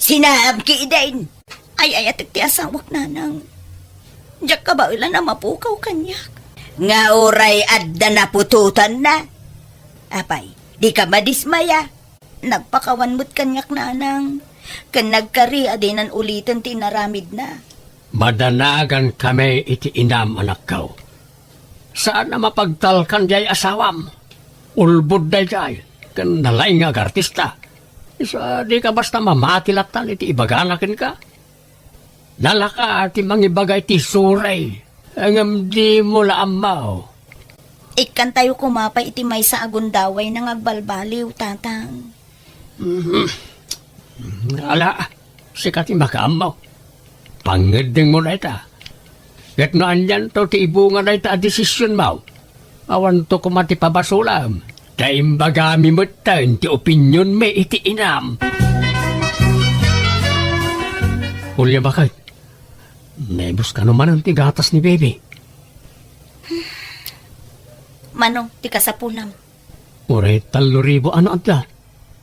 Sinaam ketdin. Ay-ayatek ti asawak, nanang. Diak kabaelan a mapukaw kaniak. Nga uray adda naputotanna. Apay, dika madismaya. Nagpakawan met kaniak, nanang. Ken nagkari a dinan uliten ti inaramidna. Madanagankami iti inam, anakko. Saan a mapagtalkan diay asawam. Ulbod daydiay, ken nalaing nga agartista. Isu a dika basta mamati lattan iti ibagana kenka. Nalaka ti mangibaga iti suray, ngem dimo la ammo. Ikkantayo koma pay iti maysa a gundawayna nga agbalbaliw, tatang. Mhm. Ala, sika ti makaammo. Pangngeddengmo dayta. Ket no anianto ti ibunga dayta a desisionmo, awanto koma ti pabasolam. Ta imbagami metten ti opinionmi iti inam. Julia, baket, naibus kano manen ti gatas ni baby? Mano ti kasapulam? Uray tallo ribu ano adda.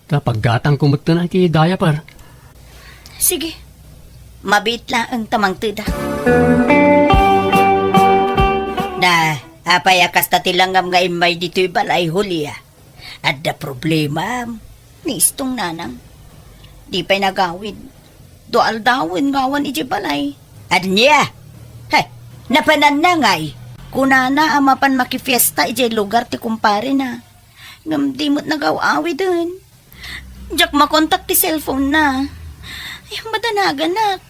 Ta paggatangko metten iti diaper. Sige. Mabiit laeng ta mangtedak. Na, apay a kasta ti langam nga immay ditoy balay, Julia? Adda problemam ni Istong, nanang. Di pay nagawid. Dua aldawen nga awan idiay balay. Ania? Hay, napananna ngay. Kunana a mapan makifiesta idiay lugar ti kumparena. Ngem di met nagaw-awiden. Diak makontak ti cellphone na. Ay, madanaganak.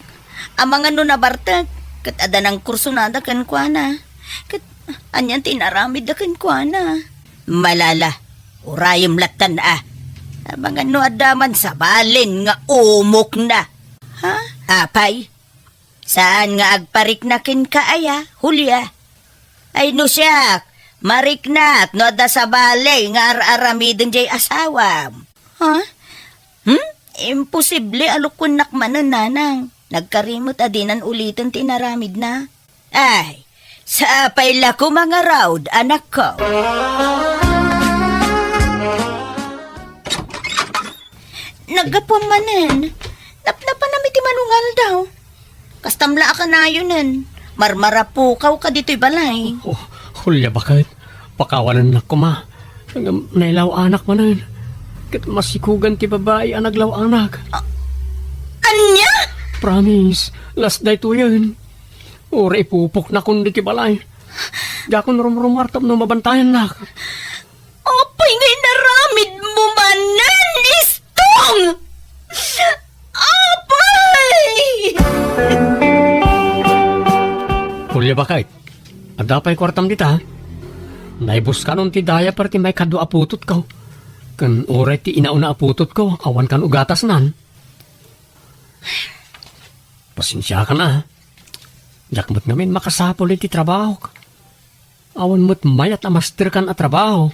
Amangan no nabartek, ket adda nangkursunada kenkuana. Ket anian ti inaramidda kenkuana? Malala, urayem lattan a. Amangan no adda man sabalen nga umokna. Ha? Apay, saan nga agparikna kenka aya, Julia? Ay no siak, mariknak no adda sabali nga ar-aramiden diay asawam. Ha? Hmm? Imposible a lukuennak manen, nanang. Nagkari met a dinan uliten ti inaramidna. Ay, sapay la koma ngarud, anakko. Naggapuam manen. Napnapanam iti manungaldaw. Kastam la a kanayonen. Marmarapukawka ditoy balay. Oh, Julia, baket. Pakawanennak koma. Ngem nailaw-anak manen. Ket masikogan ti babai a naglaw-anak. A-, ania? Promise, last daytoyen. Uray ipupoknakon ditoy balay. Diakon rumrumuar tapno mabantayannak. Apay nga inaramidmo manen, Istong? Apay! Julia, baket, adda pay kuartam dita? Naibuskanon ti diaper ti maikadua a putotko. Ken uray ti inauna a putotko, awan kano gatasnan. Pasensiakan a. Diak met ngamin makasapul iti trabahok. Awan met mayat a masterkan a trabaho.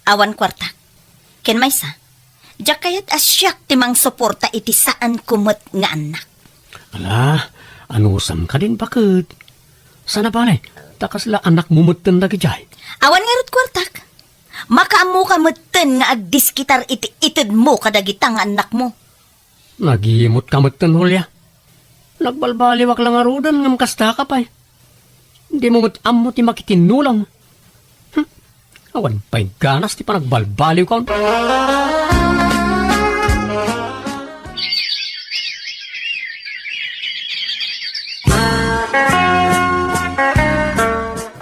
Awan kuartak. Ken maysa, diak kayat a siak ti mangsuporta iti saanko met nga annak. Ala, anusam kadin, baket. Sana bale, ta kasla anakmo metten dagidiay. Awan ngarud kuartak. Makaammoka metten nga agdiskitar iti itedmo kadagita nga annakmo. Nagimot ka metten, Julia. Nagbalbaliwak la ngaruden ngem kasta ka pay. Dimo met ammo ti makitinnulang. Hm, awan pay ganas ti panagbalbaliwkon.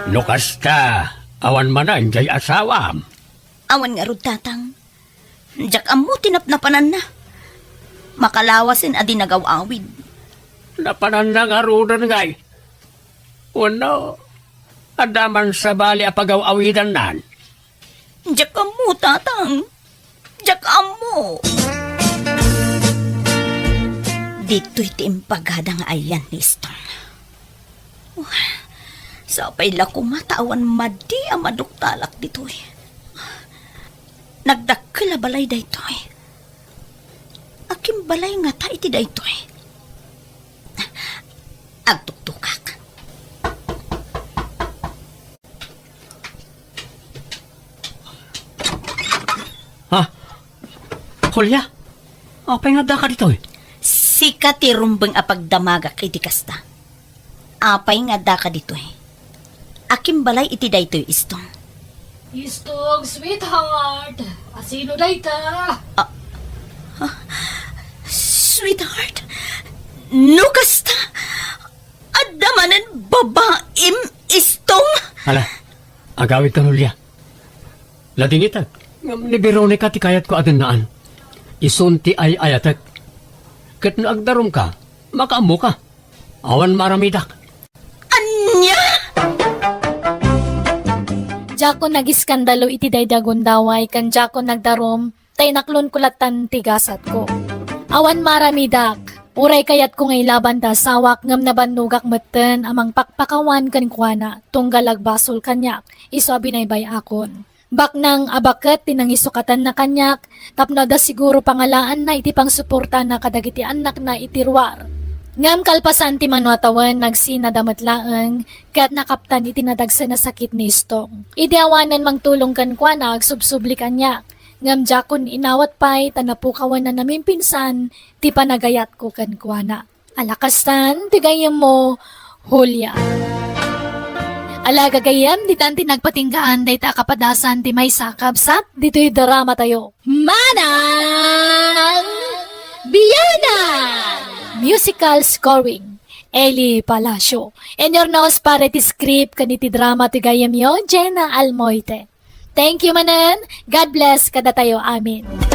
No kasta, awan manen diay asawam? Awan ngarud, tatang. Diak ammo ti napnapananna. Makalawasen a di nagaw-awid. Napananna ngaruden ngay? Wenno, adda man sabali a pagaw-awidannan? Diak ammo, tatang. Diak ammo. Ditoy ti imbagada nga ayan ni Istong. Wah, Sapay la koma ta awan madi a maduktalak ditoy. Nagdakkel a balay daytoy. Akin balay ngata iti daytoy? Agtuktukak. Ha? Julia? Apay nga addaka ditoy? Sika ti rumbeng a pagdamagak iti kasta. Apay nga addaka ditoy? Akin balay iti daytoy, Istong? Istong, sweetheart. Asino dayta? Ah, ah, sweetheart? No kasta, adda manen babaim, Istong? Hala, agawidka, Julia. Ladingitek, ngem ni Veronica ti kayatko a dennaan. Isun ti ay-ayatek. Ket no agdarumka, makaammoka. Awan maaramidak. Ania? Diakon nagiskandalo iti daydi a gundaway ken diakon nagdarum, ta inaklonko lattan ti gasatko. Awan maaramidak. Uray kayatko nga ilaban ti asawak ngem nabannogak metten a mangpakpakawan kenkuana tunggal agbasol kaniak, isu a binaybay-akon. Baknang a baket ti nangisukatanna kaniak tapno adda siguro pangalaanna iti pangsuportana kadagiti annakna iti ruar. Ngem kalpasan ti mano a tawen, nagsinada met laeng ket nakaptan iti nadagsen a sakit ni Istong. Idi awanen mangtulong kenkuana, agsubsubli kaniak. Ngem diakon inawat pay ta napukawan a namimpinsan ti panagayatko kenkuana. Ala kastan ti gayyemmo, Julia. Ala, gagayyem, ditan ti nagpatinggaan dayta a kapadasan ti maysa a kabsat ditoy drama tayo. Manang Biyanan! Musical scoring, Eli Palacio. And your nose para ti script ken iti drama ti gayyemyo, Jenna Almoite. Thank you manen. God bless kadatayo. Amen.